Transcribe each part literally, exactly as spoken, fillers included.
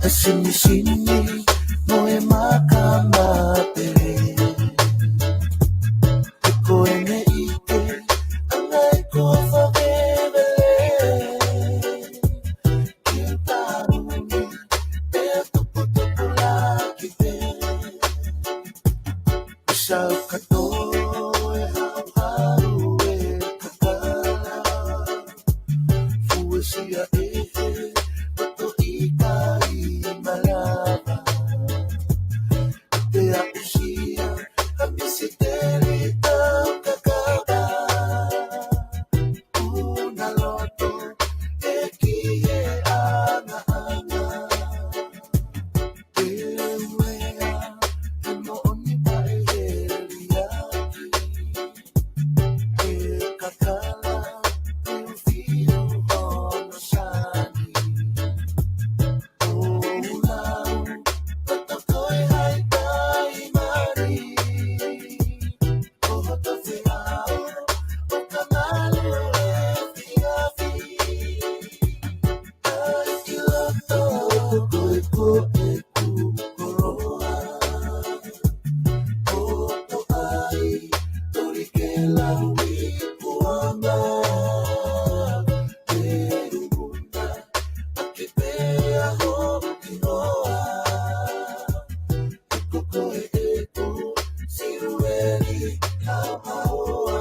ʻa Simisini mo e maka mapele. Ko e meʻa ʻi he anga ʻeku fakavevele. Ki he taʻu ni, pea tuputupu laki pē. Sau kātoa e hauhau e kakala. Fuesia ʻe he poto ʻikai malava. Te aʻusia ha misiteli tau kakava. Una loto e ki he ʻangaʻanga. Te uea e moʻoni paʻe heliaki. E kakala e ufiu hono sani. ʻO lau, ʻo tokoi hai taimani. ʻO hoto feʻao, ʻo ka malu e fiafi. ʻAi ki loto, ko e ko e kukoloa. ʻO to ai, toli ke lau i kuanga. Te umuna, ake pea hoki noa. Ko koe ʻeku Silueli Haohaoa.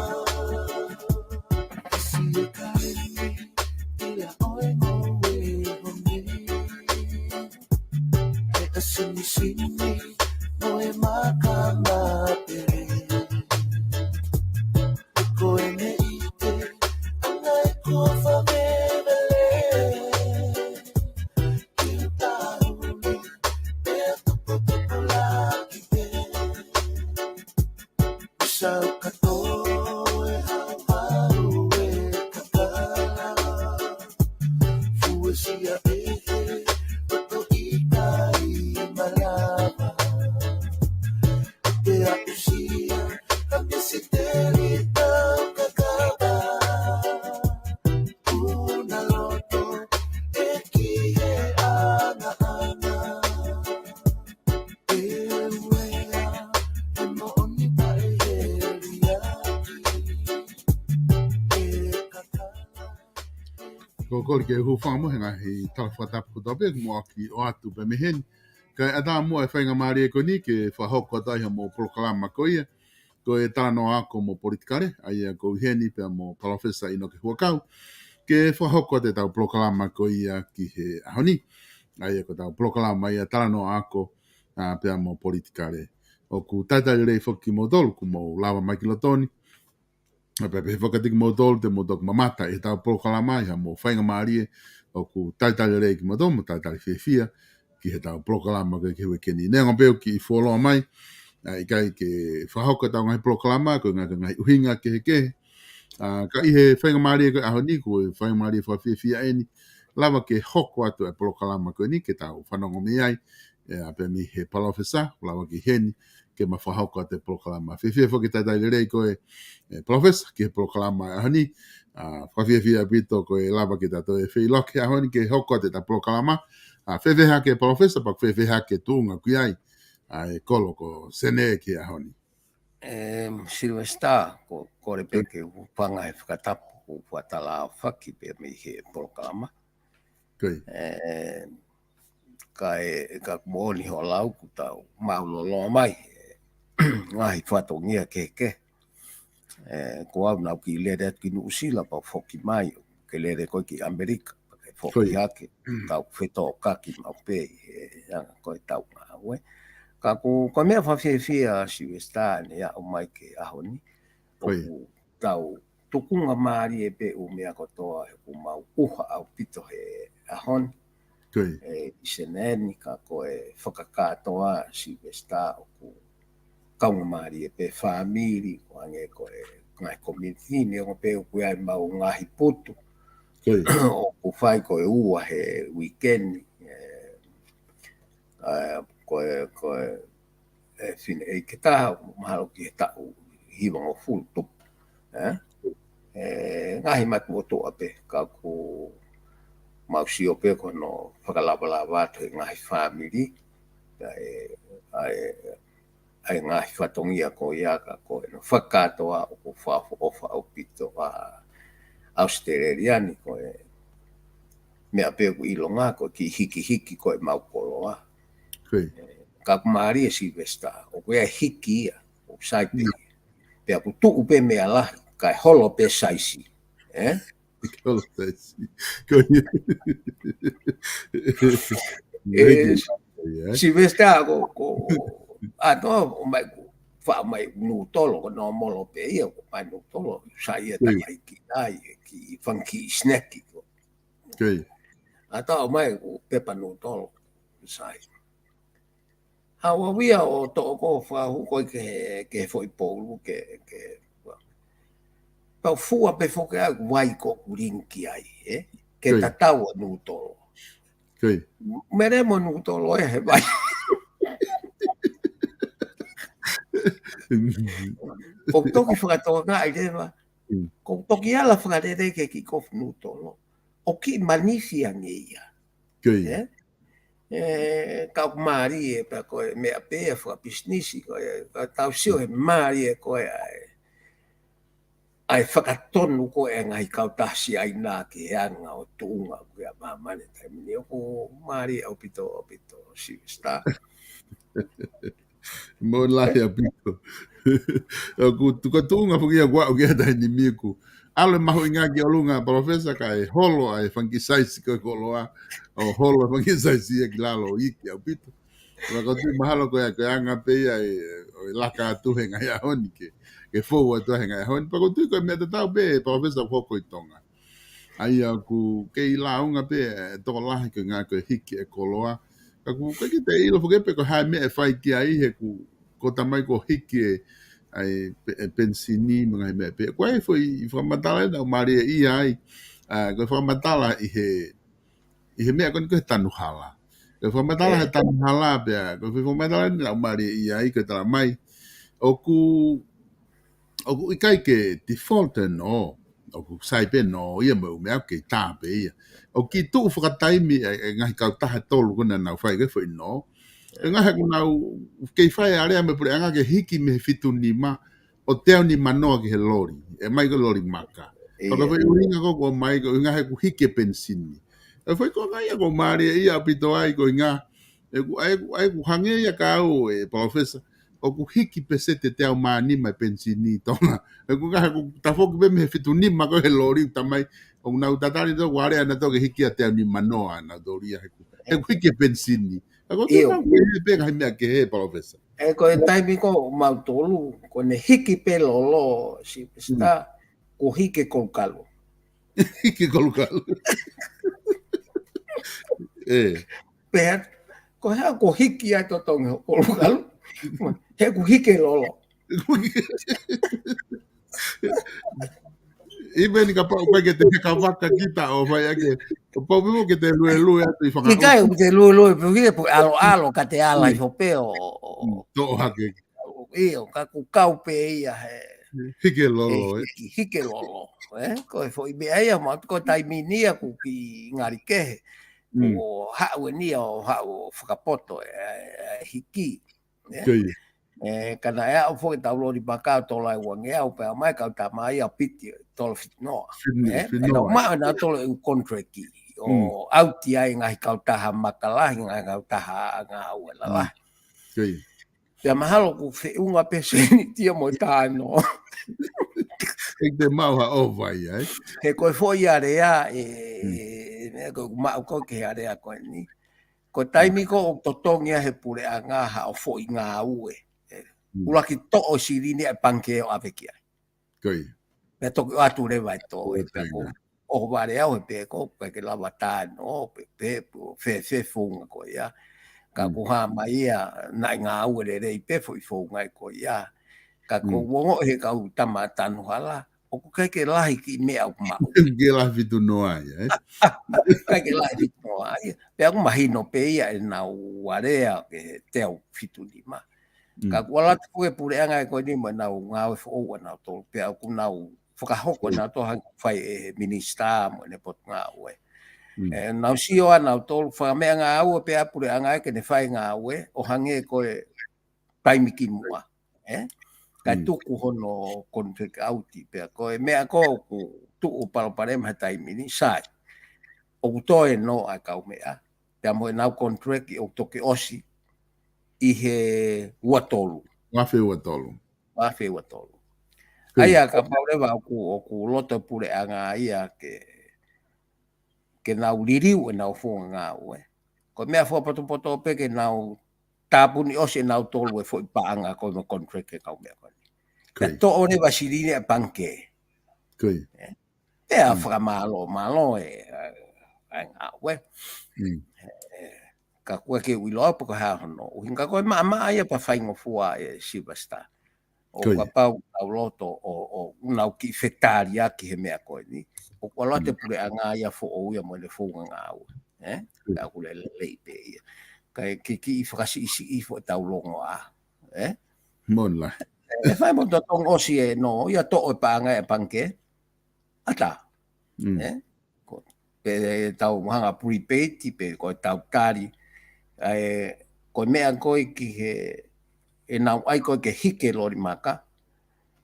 Kasi e kaleni, ʻila ʻo e ngoue hone. E ʻa Simisini mo e maka mapele. Ko e meʻa ʻi he anga ʻeku fakavevele. Ki he taʻu ni, pea tuputupu laki pē. Sau kātoa e hauhau e kakala. Fuesia ʻe he poto ʻikai malava. Te aʻusia ha misiteli tau kakava. Una loto e ki he ʻangaʻanga. E uea e moʻoni paʻe heliaki. E kakala. Ko e kole ke u hūfanga mo e ngaahi tala fakatapu kotoa pē, mo ʻaki ʻo atu pē mei heni. Kae ʻatā muʻa e faingamālie ko eni ke fakahoko atu ai haʻamou polokalama ko ia, ko e talanoa ako mo politikale, ʻa ia ko ʻeni pea mo Palōfesa ʻInoke Huʻakau, ke fakahoko atu ʻetau polokalama ko ia ki he ʻaho ni. ʻA ia ko ʻetau polokalama ia talanoa ako, ʻa, pea mo politikale. ʻOku talitali lelei foki kimoutolu, kuo mou lava mai ki loto ni. ʻA pea pehē foki kiate kimoutolu te mou toki mamata ʻi heʻetau polokalama ʻi haʻamou faingamālie, ʻoku talitali lelei kimoutolu, mo talitali fiefia ki heʻetau polokalama ko ē ki he uike ni. Neongo pē ʻoku kiʻi fuoloa mai, ʻa, ʻikai ke fakahoko ʻetau ngaahi polokalama, ko e ngaahi, ngaahi ʻuhinga kehekehe. ʻA, ka ʻi he faingamālie ko e ʻaho ni, ko e faingamālie fakafiefia ʻeni, lava ke hoko atu e polokalama ko eni ke tau fanongo mei ai, ʻa, pea mei he Palōfesa, lava ki heni, ke ma fakahoko atu e polokalama. Fiefia foki ke talitali lelei koe, ʻe Palōfesa, ki he polokalama ʻaho ni, ʻa, fakafiefia ʻaupito ko e lava ke ta toe feʻiloaki ʻaho ni ke hoko atu ʻeta polokalama, ʻa, fēfē hake Palōfesa, pea fēfē hake tuʻunga ʻoku ʻi ai, ʻa, e kolo ko Senē ki he ʻaho ni. ʻE, Silivesitā, ko, kole pē ke u hūfanga he fakatapu, ko e fakatalaʻofa ki pē mei he polokalama. Ko ia. ʻE, kae, ka moʻoni hoʻo lau kuo tau māʻuloloa mai, ʻe, ngaahi fatongia kehekehe. ʻE, ko au naʻá ku kiʻi lele atu ki Nuʻusila pea u foki mai, ke lele ko ē ki ʻAmelika, pea ke foki Ko ia. hake, Mm. tau fetōkaki maʻu pē, ʻe, anga ko ē ʻetau ngāue. Ka ko, ko e meʻa fakafiefia Silivesitā ʻene aʻu mai ki he ʻaho ni, Ko ia. ʻoku tau tukunga mālie pē ʻū meʻa kotoa he ʻoku mau ʻuha ʻaupito he ʻaho ni. Ko ia. ʻE, ʻi Senē ni ka ko e fakakātoa Silivesitā ʻoku kaungāmālie pē fāmili, ʻo hangē ko e ngaahi community ni ʻoku pē ʻoku ʻi ai ʻemau ngaahi putu. Ko ia. ʻOku fai ko e ua he weekend, ʻe, ʻa, ko e, ko e, ʻe, fineʻeiki ʻe taha, mahalo ki he taʻu hivangofulu tupu, ʻe? ʻE, ngaahi matuʻotuʻa pē, ka ʻoku mau sio pē ko hono fakalavalava atu he ngaahi fāmili, ʻa e, ʻa e, ʻa e ngaahi fatongia ko ia ka ko ʻene fakakātoa ʻoku fakaʻofoʻofa ʻaupito ʻa ʻAositelēlia ni ko e meʻa pē ʻoku ʻilonga ko e kiʻi hikihiki ko e mau koloa. Ka ʻoku mālie Silivesitā, ʻoku ʻi ai e hiki ia, ʻoku sai pē ia. Pea ʻoku tuʻu pē meʻa lahi, kae holo pē saisi. ʻE? Holo saisi. Ko ia. ʻE, Silivesitā ko, ko, ʻa toa, ʻomai ʻoku faʻa ʻomai nūtolo, ko nōmolo pē ia, ʻoku ʻomai nūtolo, sai ia takai ki ai, ki fanga kiʻi sineki ko. ʻA toa ʻomai ʻoku pepa nūtolo, sai. Haʻu au ia ʻo toʻo ko e fakahū ko ē ki he, ki he foʻi poulu ke, ke, pau fua pē foki ʻa e vai ko ʻoku linki ai, ʻe? Ke tatau ʻa nūtolo. Mele mo nūtolo ʻe he vai. ʻOku toki fakatokangaʻi leva. ʻOku toki ala fakalelei ke kiʻi kofu nūtolo. ʻOku kiʻi manifi ange ia. ʻE, ka ʻoku mālie pē ko e meʻa pē ia fakapisinisi ko e, ka tau sio he mālie ko e ʻa e, ʻa e fakatonu ko e ngaahi kautaha Siaina ki he anga ʻo e tuʻunga ko ia māmani taimi ni ʻoku mālie ʻaupito, ʻaupito Silivesitā. Mālie ʻaupito. ʻOku tuku tuʻunga foki ia kuo aʻu ki he taimi ni ʻoku ʻalu e mahuʻinga ki ʻolunga Palōfesa kae holo ʻa e fanga kiʻi saisi ko e koloa, ʻo holo e fanga kiʻi saisi ia ki lalo ʻo hiki ʻaupito. Pea ʻoku ou tui mahalo ko e, ko e anga pē ia ʻe, ʻo e laka atu he ngaahi ʻaho ni ke, ke fou atu he ngaahi ʻaho ni. Pea ʻoku ou tui ko e meʻa tatau pē Palōfesa ʻoku hoko ʻi Tonga. ʻA ia ʻoku kei lāunga pē e tokolahi ko e ngaahi ko e hiki e koloa. Ka ʻoku ʻikai ke te ʻilo foki pē ko e hā e meʻa ʻe fai ki ai he ʻoku, ko e taimi ko ē hiki e, ʻa e pe-, e penisini mo e ngaahi meʻa pē. Ko e foʻi fakamatala naʻa ku mālieʻia ai, ʻa, ko e fakamatala ʻi he, ʻi he meʻa ko eni ko e tanu hala. Ko e fakamatala he tanu hala pea, ko e foʻi fakamatala naʻa ku mālieʻia ai ko e tala mai. ʻOku ʻoku ʻikai ke default ʻe nō, ʻoku sai pē nō ia mo e ʻū meʻa ʻoku kei tā pē ia. ʻOku kiʻi tuʻu fakataimi e, e ngaahi kautaha ʻe tolu ko ē naʻa nau fai ko e foʻi nō. ʻE ngaahi ʻoku nau kei fai alea mo e puleʻanga ke hiki mei he fitu nima ʻo teau nima noa ki he loli. ʻE ʻomai ko e loli maka. Ka ko e foʻi ʻuhinga ko ē ʻoku ʻomai ko e ʻuhinga he ʻoku hiki e penisini. ʻE foʻi ko e ngaahi ʻoku mālieʻia ʻaupito ai ko e ngaahi ʻE ʻoku, ʻa e ʻoku, ʻa e ʻoku hangē ia ka au ʻe Palōfesa, ʻoku hiki pē seti teau mā nima e penisini ʻi Tonga. ʻE ʻoku ngaahi ʻoku tafoki pē mei he fitu nima ko ē he loli ʻoku tā mai, ʻoku nau tatali tō, ʻoku alea nautolu ke hiki ʻa teau nima noa nautolu ia he ʻoku, he ʻoku hiki e penisini. ʻA ko e ʻio. Tau pē he pē ngaahi meʻa kehe Palōfesa. ʻE ko e taimi ko ē mautolu, ko ʻene hiki pē lolo, Silivesitā, ko e hiki e kolukalu. Hiki e kolukalu. ʻE. Pea, ko e hā ʻoku hiki ai totongi ho kolukalu. He ʻoku hiki e lolo. Even kapau ʻoku ʻikai ke te heka vaka kita ʻo fai ʻaki, kapau pē mo ke te luelue atu ʻi fanga ʻIkai ʻoku te luelue pē ʻoku ʻi he ʻaloʻalo ka te ala ʻi hope ʻo, ʻo, Mm, toʻo hake. ʻIo, ka ʻoku kau pē ia he Hiki e lolo, ʻe, ʻe. Hiki, hiki e lolo, ʻe? Ko e foʻi meʻa ia, ma, ko e taimi ni ia ʻoku kiʻi ngali kehe. Mm. ʻO haʻu eni ia, ʻo haʻu ʻo fakapoto, ʻe, ʻe, hiki, ʻe? Ko ia. ʻE, ka naʻe aʻu foki ʻetau loli maka ʻo tola e uangeau pea mai kau tama ia piti, tola fitu noa. Fitu noa, ʻE? fitu noa. Pea nau maʻu nautolu e ʻū contract ʻo Mm. ʻauti ai ngaahi kautaha maka lahi, ngaahi kautaha ngāue lalahi. Mm. Ko ia. Pea mahalo ʻoku feʻunga pē seniti ia mo e tano. ʻIkai te maʻu ha ʻova ia, ʻe? He ko e foʻi alea, ʻe, Mm. ʻe, meʻa ko ʻeku maʻu ko ē ki he alea ko eni. Ko e taimi ko ē ʻoku totongi ai he puleʻanga haʻo foʻi ngāue, ʻe, Mm. ʻuluaki toʻo silini ʻa e pangikē ʻo ʻave ki ai. Ko ia. Pea toki ʻoatu leva e tō, ʻOatu ʻe, pea ko ia. ʻOhovale au he pē ko ē ʻikai ke lava tano, pe, pe, pe, fe, fe founga ko ia. Ka Mm. ʻoku hā mai ia, naʻe ngāue lelei pē foʻi founga ko ia. Ka ʻoku Mm. ou ongoʻi he kau tama tanu hala, ʻoku ʻikai ke lahi kiʻi meʻa ʻoku maʻu. ʻIkai ke lahi fitu noa ia, ʻe? ʻIkai ke lahi fitu noa ia. Pea ʻoku mahino pē ia ʻenau alea ki he teau fitu nima. Mm. Ka ʻoku ʻalu atu ko ē puleʻanga ʻe ko eni mo ʻenau ngāue foʻou ʻanautolu, pea ʻoku nau fakahoko Mm. ʻanautolu hangē ko e fai ʻe he minisitā mo ʻene potungāue. ʻE, nau sio ʻa nautolu fakameʻangāue pē ʻa e puleʻanga ke ne fai ngāue ʻo hangē ko e taimi kimuʻa. ʻE? Kae tuku hono contract ʻauti pea ko e meʻa ko ē ʻoku tuʻu palopalema he taimi ni, sai. ʻOku toe nō ʻa e kaumeʻa. Pea mo ʻenau contract ʻoku toki ʻosi ʻi he ua tolu. Ua afe ua tolu. Ua afe ua tolu. ʻA ia kapau leva ʻoku, ʻoku loto puleʻanga ia ke, ke nau liliu ʻenau founga ngāue. Ko e meʻa fakapotopoto pē ke nau tāpuni ʻosi ʻe nautolu e foʻi paʻanga ko e mo contract e kaumeʻa ko eni. Ka toʻo leva silini ʻa e pangikē. Pea fakamālō, mālō e, ʻa e ngāue. Ka ʻoku ʻikai ke u ʻilo pe ko e hā hono ʻuhinga, ka ko e maʻamaʻa ia pea faingofua e Sylvester. ʻO kapau ʻoku tau loto ʻo, ʻo nau kiʻi fetaliaki he meʻa ko eni. ʻOku ʻalu atu e puleʻanga ia foʻou ia mo ʻene founga ngāue. ʻE? Ka ʻoku lelei pē ia. Kae kiʻi, kiʻi fakasiʻisiʻi foʻi tau longoaʻa. ʻE? ʻE fai mo totongi ʻosi ʻe nō ia toʻo e paʻanga e pangikē. ʻAtā. ʻE? Ko, pe tau hanga prepaid, pe ko e tau tali. ʻA e, ko e meʻa ko ē ki he, ʻenau ʻai ko ē ke hiki e loli maka.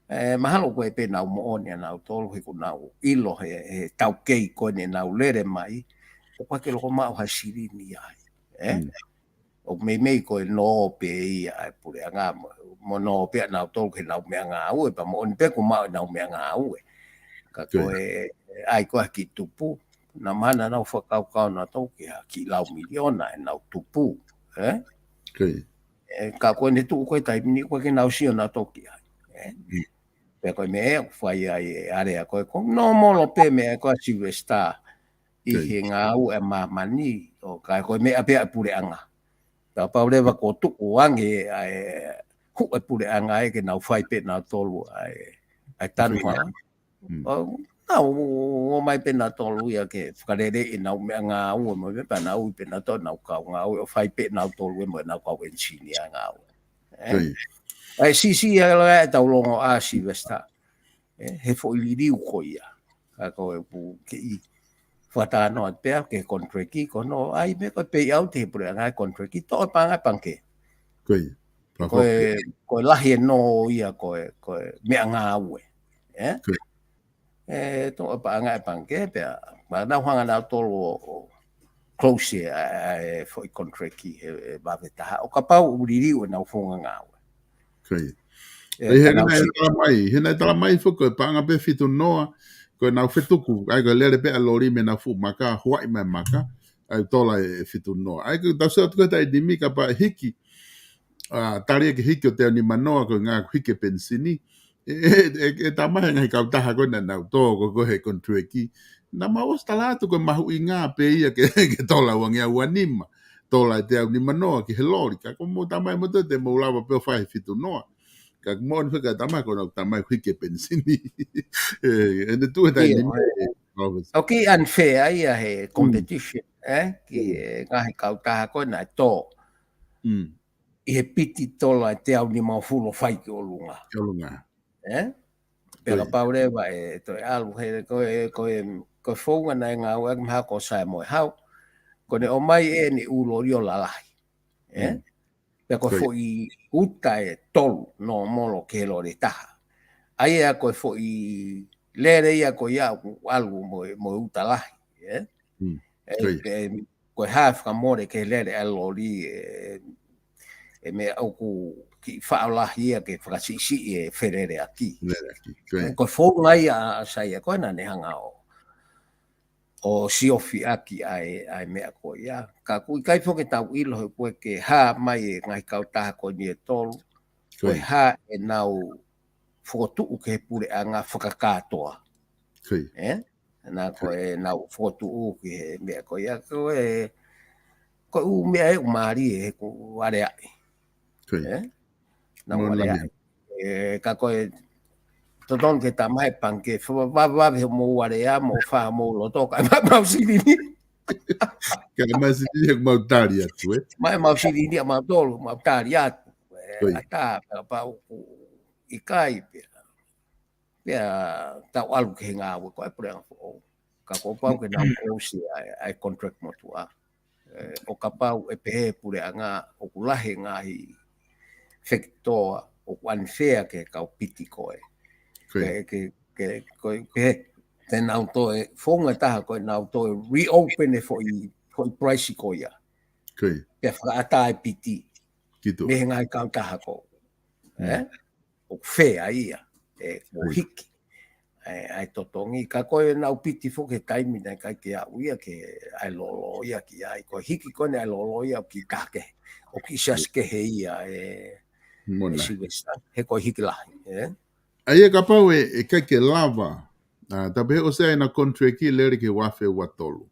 ʻE, mahalo ko e pē nau moʻoni ʻa nautolu he ʻoku nau ʻilo he, he taukei ko eni ʻenau lele mai. ʻOku ʻikai ke loko maʻu ha silini ai. ʻE? ʻOku meimei ko e nō pē ia ʻa e puleʻanga mo, mo nō pē ʻa nautolu ke nau meʻangāue pea moʻoni pē ʻoku maʻu ʻenau meʻangāue. Ka ko e, ʻai ko ē ha kiʻi tupu, naʻa mahalo naʻa nau fakakaukau nautolu ki ha kiʻi lau miliona ʻenau tupu. ʻE? ʻE, ka ko ʻene tuʻu ko e taimi ni ʻoku ʻikai ke nau sio nautolu ki ai. ʻE? Pea ko e meʻa ʻoku fai ai e alea ko ē ko nōmolo pē meʻa ko ē ʻa Sylvester ʻi he ngāue ʻa māmani, ʻo ka ko e meʻa pē ʻa e puleʻanga. Kapau leva ko e tuku ange ʻa e huʻe puleʻanga ʻe ke nau fai pē nautolu ʻa e, ʻa e tanu hala. ʻO, nau ō mai pē nautolu ia ke fakaleleiʻi ʻenau meʻangāue mo e meʻa pea nau ui pē nautolu ʻenau kau ngāue ʻo fai pē nautolu ʻe mo ʻenau kau engineer ngāue. ʻE? ʻA e sisi ia loa e tau longoaʻa Sylvester. ʻE, he foʻi liliu ko ia. Ka ko e pu kiʻi fakatānoa pea ke contract ko hono ʻai meʻa ko e payout he puleʻanga e contract toʻo e paʻanga e pangikē. Ko e, ko e lahi ʻe nō ia ko e, ko e meʻangāue. ʻE? ʻE, toʻo e paʻanga e pangikē pea. Ma nau hanga nautolu ʻo, ʻo close e, ʻa e, ʻa e foʻi contract he, he vave taha. ʻO kapau ʻoku liliu ʻenau founga ngāue. Ko ia. ʻE, he naʻe tala mai, he naʻe tala mai foki ko e paʻanga pē fitu noa, ko ʻenau fetuku, ʻa e ko e lele pē ʻa e loli mei heʻenau fuʻu maka, huaʻi mai maka, ʻa e tola e fitu noa. ʻA e ko e tau sio atu ko e taimi ni kapau ʻe hiki, ʻa, tali ke hiki ʻo teau nima noa ko e ngāue hiki e penisini. ʻE, ʻe, ʻe, ʻe tala mai he ngaahi kautaha ko ē naʻa nau tō ko ē he contract. Naʻa mau ʻosi tala atu ko e mahuʻinga pē ia ke, ke tola uangeau ua nima. Tola e teau nima noa ki he loli. Ka ko mou tala mai mo te mou lava pē ʻo fai fitu noa. Ka ko mou ʻosi fika tala mai ko ʻenau tala mai hiki e penisini. ʻE, ʻene tuʻu he taimi ni. ʻOku unfair ia he competition, ʻe? Ki he ngaahi kautaha ko ē naʻe tō. ʻI he piti tola e teau nima ʻo fulo fai ki ʻolunga. ʻE? Pea kapau leva ʻe toe ʻalu he ko e, ko e, ko e founga naʻe ngāueʻaki mahalo ko Samoa Hau. Ko ʻene ʻomai ʻene ʻū loli ʻo lalahi. ʻE? Pea ko e foʻi uta ʻe tolu nōmolo ki he loli ʻe taha. ʻA ia ko e foʻi lele ia ko ia ʻoku ʻalu mo, mo e uta lahi. ʻE? ʻE, ko e hā e fakamole ki he lele ʻa e loli ʻe, ʻe meʻa ʻoku kiʻi faʻa lahi ia ke fakasiʻisiʻi e feleleʻaki. Ko e founga ia ʻa Saia ko ē naʻa ne hanga ʻo, ʻo siofi ʻaki ʻa e, ʻa e meʻa ko ia. Ka ʻoku ʻikai foki ke tau ʻilo he ko e ke hā mai e ngaahi kautaha ko eni ʻe tolu. Ko e hā ʻenau fokotuʻu ki he puleʻanga fakakātoa. ʻE? Naʻa ko ʻenau fokotuʻu ki he meʻa ko ia, ko e, ko e ʻū meʻa ʻe ʻū mālie he ʻoku aleaʻi. ʻE? Naʻa aleaʻi. ʻE, ka ko e totonu ke tala mai pangikē, fa-, va-, vave hoʻomou alea, mo fā hoʻomou loto, ka ʻe maʻu mau silini. Ka ʻe maʻu silini he mau tali atu, ʻe? Maʻu mau silini, ʻa mautolu, mau tali atu. ʻE, ʻatā, pea pau ʻoku ʻikai pea. Pea tau ʻalu ki he ngāue ko e puleʻanga foʻou. Ka kuo pau ke nau close ʻa e, ʻa e contract motuʻa. ʻE, ʻo kapau ʻe pehē puleʻanga ʻoku lahi e ngaahi fekitoa ʻoku unfair ki he kau piti ko ē. Ke, ke, ke, ko e pehē, te nau toe, founga taha ko e nau toe reopen e foʻi, foʻi price ko ia. Pea fakaʻatā e piti. Mei he ngaahi kautaha ko ē. ʻOku fair ia, ʻe, ʻoku hiki. ʻE, ʻa e totongi, ka ko e nau piti foki he taimi naʻe ʻikai ke aʻu ia ke ʻai lōlō ia ki ai. Ko e hiki ko eni ʻai lōlō ia ki taha kehe. ʻOku ʻi siasi kehe ia ʻe, ʻe Sylvester. He ko e hiki lahi, ē? ʻA ia kapau ʻe, ʻe ʻikai ke lava. ʻA, ta pehē ʻosi ʻa e nau contract ʻi lele ki he ua afe ua tolu.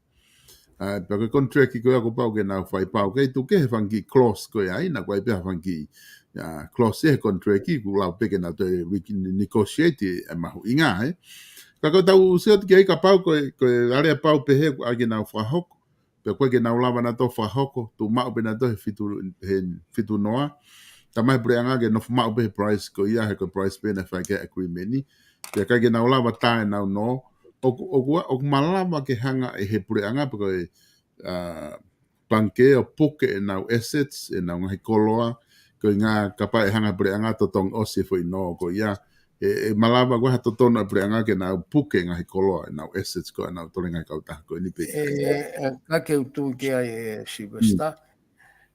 ʻA, pea ko e contract ko ia kuo pau ke nau fai pau. Kei tuku e fanga kiʻi clause ko ia ʻi ai, naʻa kuo ʻai pē ha fanga kiʻi, ʻa, clause he contract kuo lau pē ke nau toe re-, negotiate ʻe mahuʻinga, ē. Ka ko ʻetau sio atu ki ai kapau ko e, ko e alea pau pehē ʻoku ʻai ke nau fakahoko. Pea ʻoku ʻikai ke nau lava nautolu fakahoko, tuʻu maʻu pē nautolu he fitu, he fitu noa. Talamai puleʻanga ke nofo maʻu pē he price ko ia, he ko e price pē naʻe fai ki ai e agreement ni. Pea ʻikai ke nau lava tā ʻenau nō. ʻOku, ʻoku, ʻoku malava ke hanga ʻe he puleʻanga pe ko e, ʻa, pangikē ʻo puke ʻenau assets, ʻenau ngaahi koloa, ko e ʻuhinga kapau ʻe hanga puleʻanga totongi ʻosi e foʻi nō ko ia. ʻE, ʻe malava ko e hā totonu ʻa e puleʻanga ke nau puke ngaahi koloa, ʻenau assets ko ʻenau tole ngaahi kautaha ko eni pē. ʻE, ʻe, ka ke u tui ki ai ʻe Sylvester.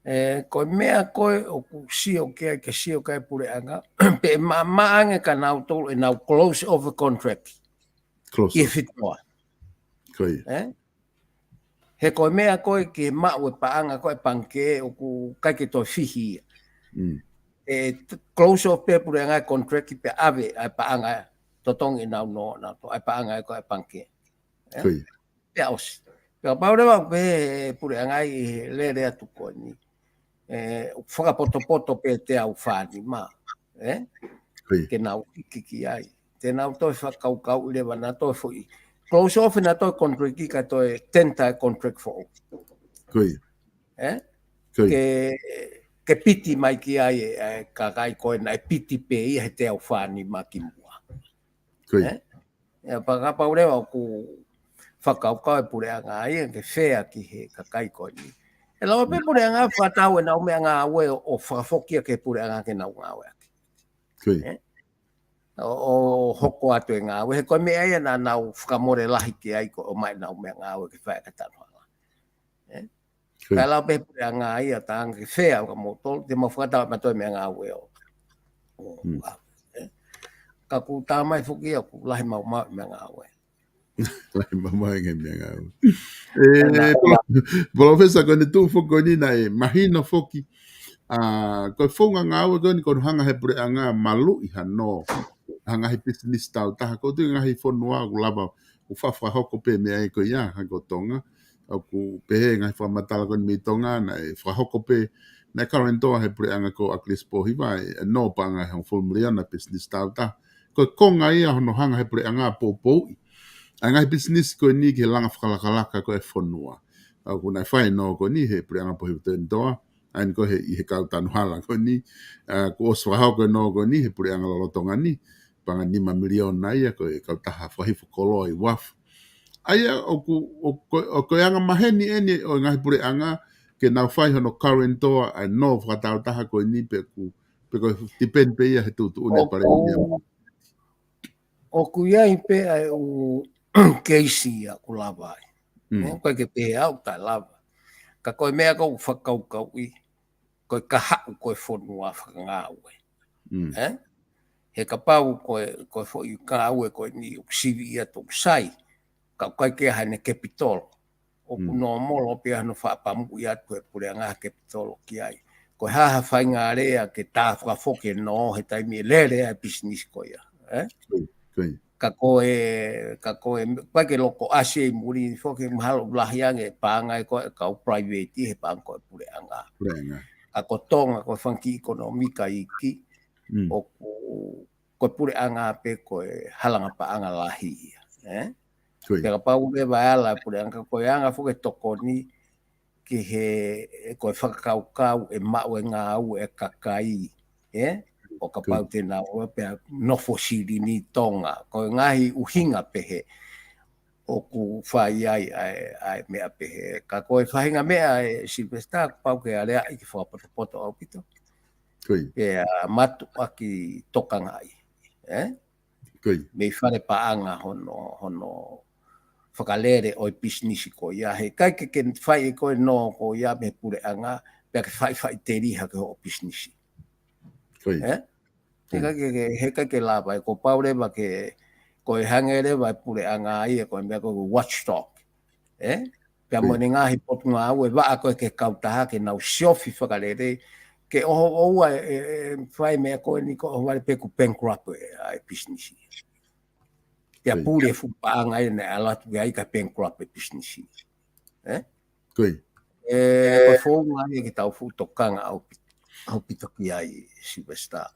ʻE, ko e meʻa ko ē ʻoku sio ki ai, ke sio ki ai puleʻanga. Pe ma, maʻange ka nau tolu, ʻenau close of a contract. Close ʻi he of. Fitu noa. Ko ia. Ē? He ko e meʻa ko ē ke maʻu e paʻanga ko e pangikē ʻoku ʻikai ke toe fihi ia. ʻE t-, close off pē puleʻanga e contract pea ʻave ʻa e paʻanga totongi ʻenau nō, nau to, ʻa e paʻanga ko e pangikē. Ē? Ko ia. Pea ʻosi. Pea pau leva pē puleʻanga ʻi he lele atu ko eni. ʻE, fakapotopoto pē teau fānima, ē? Ke nau hiki ki ai. Te nau toe fakakaukauʻi leva naʻa toe foʻi. Close off naʻa toe contract ka toe tender contract foʻou. Ē? Ke, ke piti mai ki ai e, e kakai ko ē naʻe piti pē ia he teau fānima ki muʻa. Ē? ʻIa, pea kapau leva ʻoku fakakaukau e puleʻanga ia ke fair ki he kakai ko eni. ʻE lava pē puleʻanga fakatau ʻenau meʻangāue ʻo, ʻo fakafoki ia ki he puleʻanga ke nau ngāueʻaki. Ē? ʻO, ʻo hoko atu e ngāue, he ko e meʻa ia naʻa nau fakamole lahi ki ai ko e ʻomai ʻenau meʻangāue ke fai ʻaki e tanu hala. Ē? Kae lau pē he puleʻanga ia tanga ke fair ka mo tolu, te mau fakatau mautolu meʻangāue ʻo. ʻO, ʻa, ē. Ka ʻoku tā mai foki ia, ʻoku lahi maumau meʻangāue. Lahi maumau e ngaahi meʻangāue. ʻE, Polo-, Polofesa ko eni tuʻu foki ko eni naʻe mahino foki. ʻA, ko e founga ngāue ko eni ko hono hanga he puleʻanga maluʻi hano. Hanga he business tau taha ko tu ngaahi fonua ʻoku lava ʻoku fa-, fakahoko pē meʻa ʻi ko ia, ha ko Tonga. ʻOku pehē ngaahi fakamatala ko eni mei Tonga, naʻe fakahoko pē, naʻe kalenitoa he puleʻanga ko ʻAkilisi Pōhiva, ʻe nō paʻanga ʻe hongofulu miliona business tau taha. Ko e konga ia hono hanga he puleʻanga poupouʻi. ʻA e ngaahi business ko eni ki he langa fakalakalaka ko e fonua. ʻOku naʻe fai nō ko eni he puleʻanga Pōhiva Toenitoa, ʻa eni ko ē ʻi he kau tanu hala ko eni, ʻa, kuo ʻosi fakahoko e nō ko eni he puleʻanga lolotonga ni, paʻanga nima miliona ia ko e kautaha fakahifo koloa ʻi Uafu. ʻA ia ʻoku, ʻo ko, ʻo ko e anga maheni eni ʻo e ngaahi puleʻanga ke nau fai hono kalenitoa ʻa e nō fakatau taha ko eni pe ʻoku, pe ko e depend pē ia he tuʻutuʻuni ʻa e palēmia. ʻOku ʻi ai pē ʻa e ʻū keisi ia ʻoku lava ai. ʻOku ʻikai ke pehē au taʻe lava. Ka ko e meʻa ʻoku ou fakakaukauʻi, ko e kahaʻu ko e fonua fakangāue. Ē? He kapau ko e, ko e foʻi ngāue ko eni ʻoku sivi ia ʻoku sai, ka ʻoku ʻikai ke ʻi ai haʻane kepitolo. ʻOku nōmolo pē ia hono fakapamuʻi atu e puleʻanga ha kepitolo ki ai. Ko e hā ha faingalea ke tā fakafoki e nō he taimi ʻe lele ai e business ko ia. Ē? Ka ko e, ka ko e, ʻikai ke loko ʻasi ʻi muli foki mahalo lahi ange paʻanga ʻe ko e kau private he paʻanga ko e puleʻanga. Ka ko Tonga ko e fanga kiʻi ʻekonōmika iiki, ʻoku ko e puleʻanga pē ko e halanga paʻanga lahi ia, ē? Pea kapau leva ʻe ala e puleʻanga ko e anga foki e tokoni ki he, ko e fakakaukau ʻe maʻu e ngāue e kakai, ē? ʻO kapau te nau ō pea nofo silini Tonga, ko e ngaahi ʻuhinga pehē. ʻoku fai ai ʻa e, ʻa e meʻa pehē. Ka ko e faʻahinga meʻa ē Sylvester, kuo pau ke aleaʻi ke fakapotopoto ʻaupito. Ko ia. Pea mātuʻaki tokangaʻi. Ē? Ko ia. Mei fale paʻanga hono, hono fakalele ʻo e pisinisi ko ia. He ʻikai ke, ke fai ʻe koe nō ko ia mei he puleʻanga, pea ke faʻifaʻiteliha ki hoʻo pisinisi. Ko ia. Ē? He ʻikai ke, ke, he ʻikai ke lava ē, kuo pau leva ke, ko e hangē leva e puleʻanga ia, ko e meʻa ko e watchdog. Ē? Pea mo e ngaahi potungāue, vaʻa ko ē ki he kautaha ke nau siofi fakalelei, ke ʻoua, ʻoua ʻe, ʻe, ʻe fai meʻa ko eni ko ʻoua vale pē kuo bankrupt ē, ʻa e pisinisi. Pea pule e fuʻu paʻanga ia naʻe ʻalu atu ki ai ka bankrupt e pisinisi. Ē? Ko ia. Ē, ko e founga ia ke tau fuʻu tokanga ʻaupito, ʻaupito ki ai Sylvester.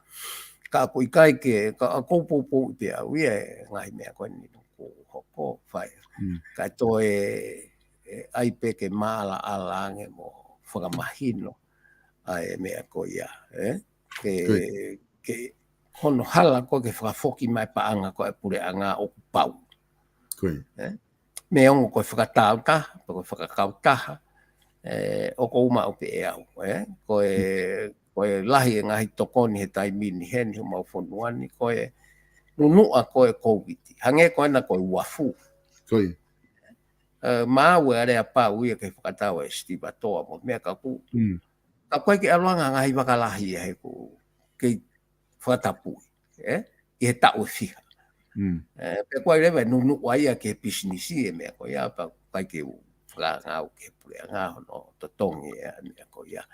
Ka ʻoku ʻikai ke, ka ʻoku ou poupou pē au ia e ngaahi meʻa ko eni kuo hoko fai. Mm. Ka toe, ē, ʻai pē ke maʻalaʻala ange mo fakamahino ʻa e meʻa ko ia, ē? Ke, Ko ia. Ke hono hala ko ē ke fakafoki mai paʻanga ko e puleʻanga ʻoku pau. Ko ia. Ē? Neongo ko e fakatāutaha, pe ko e fakakautaha, ē, ʻoku ou maʻu pē ʻe au, ē? Ko e, ko e lahi e ngaahi tokoni he taimi ni heni homau fonua ni, ko e nunuʻa ko e Kōviti. Hangē ko ena ko e uafu. Ko ia. Ē, maʻu e aleapau ia ke fakatau e Steve Atoa mo e meʻa ka ʻoku Mm. ka ʻoku ʻikai ke ʻalu ange ha ngaahi vaka lahi ia he ʻoku kei fakatapui, ē? ʻI he taʻu ʻe fiha. Mm. Ē, pea ʻoku ʻi ai leva e nunuʻa ia ki he pisinisi e meʻa ko ia, pea ʻikai ke u fakangau ki he puleʻanga hono totongi e meʻa ko ia.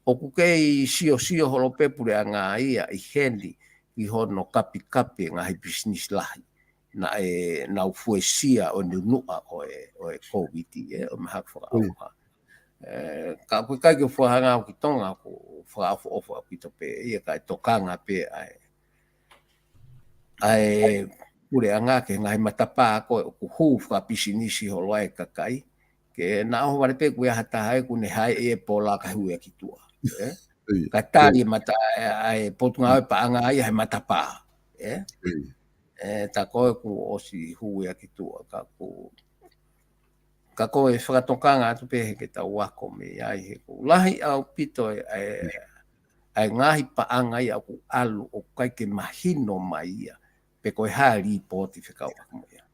ʻOku kei siosio holo pē puleʻanga ia ʻi heni ʻi hono kapikapi e ngaahi pisinisi lahi naʻe nau fuesia ʻo e nunuʻa ʻo e, ʻo e Kōviti, ē, ʻo mahaki fakaʻauha. Ē, ka ʻoku ʻikai ke u fakahanga au ki Tonga, ʻoku ou fakaʻofoʻofa ʻaupito pē ia kae tokanga pē ʻa e, ʻa e puleʻanga ki he ngaahi matapā ko ē ʻoku hū fakapisinisi holo ai e kakai. Ke na ʻoho vale pē kuo ʻi ai ha taha ē ʻoku ne hae e pola kae hū ia ki tuʻa. Ē? Ko ia. Kae tali e mata, ʻa e, ʻa e potungāue paʻanga ia he matapā. Ē? Ko ia. Ē, tā ko ē kuo ʻosi hū ia ki tuʻa ka ʻoku, ka ko e fakatokanga atu pē he ke tau ako mei ai he ʻoku lahi ʻaupito e, e, e ngaahi paʻanga ia ʻoku ʻalu ʻoku ʻikai ke mahino mai ia. Pe ko e hā e lipooti fekauʻaki mo ia.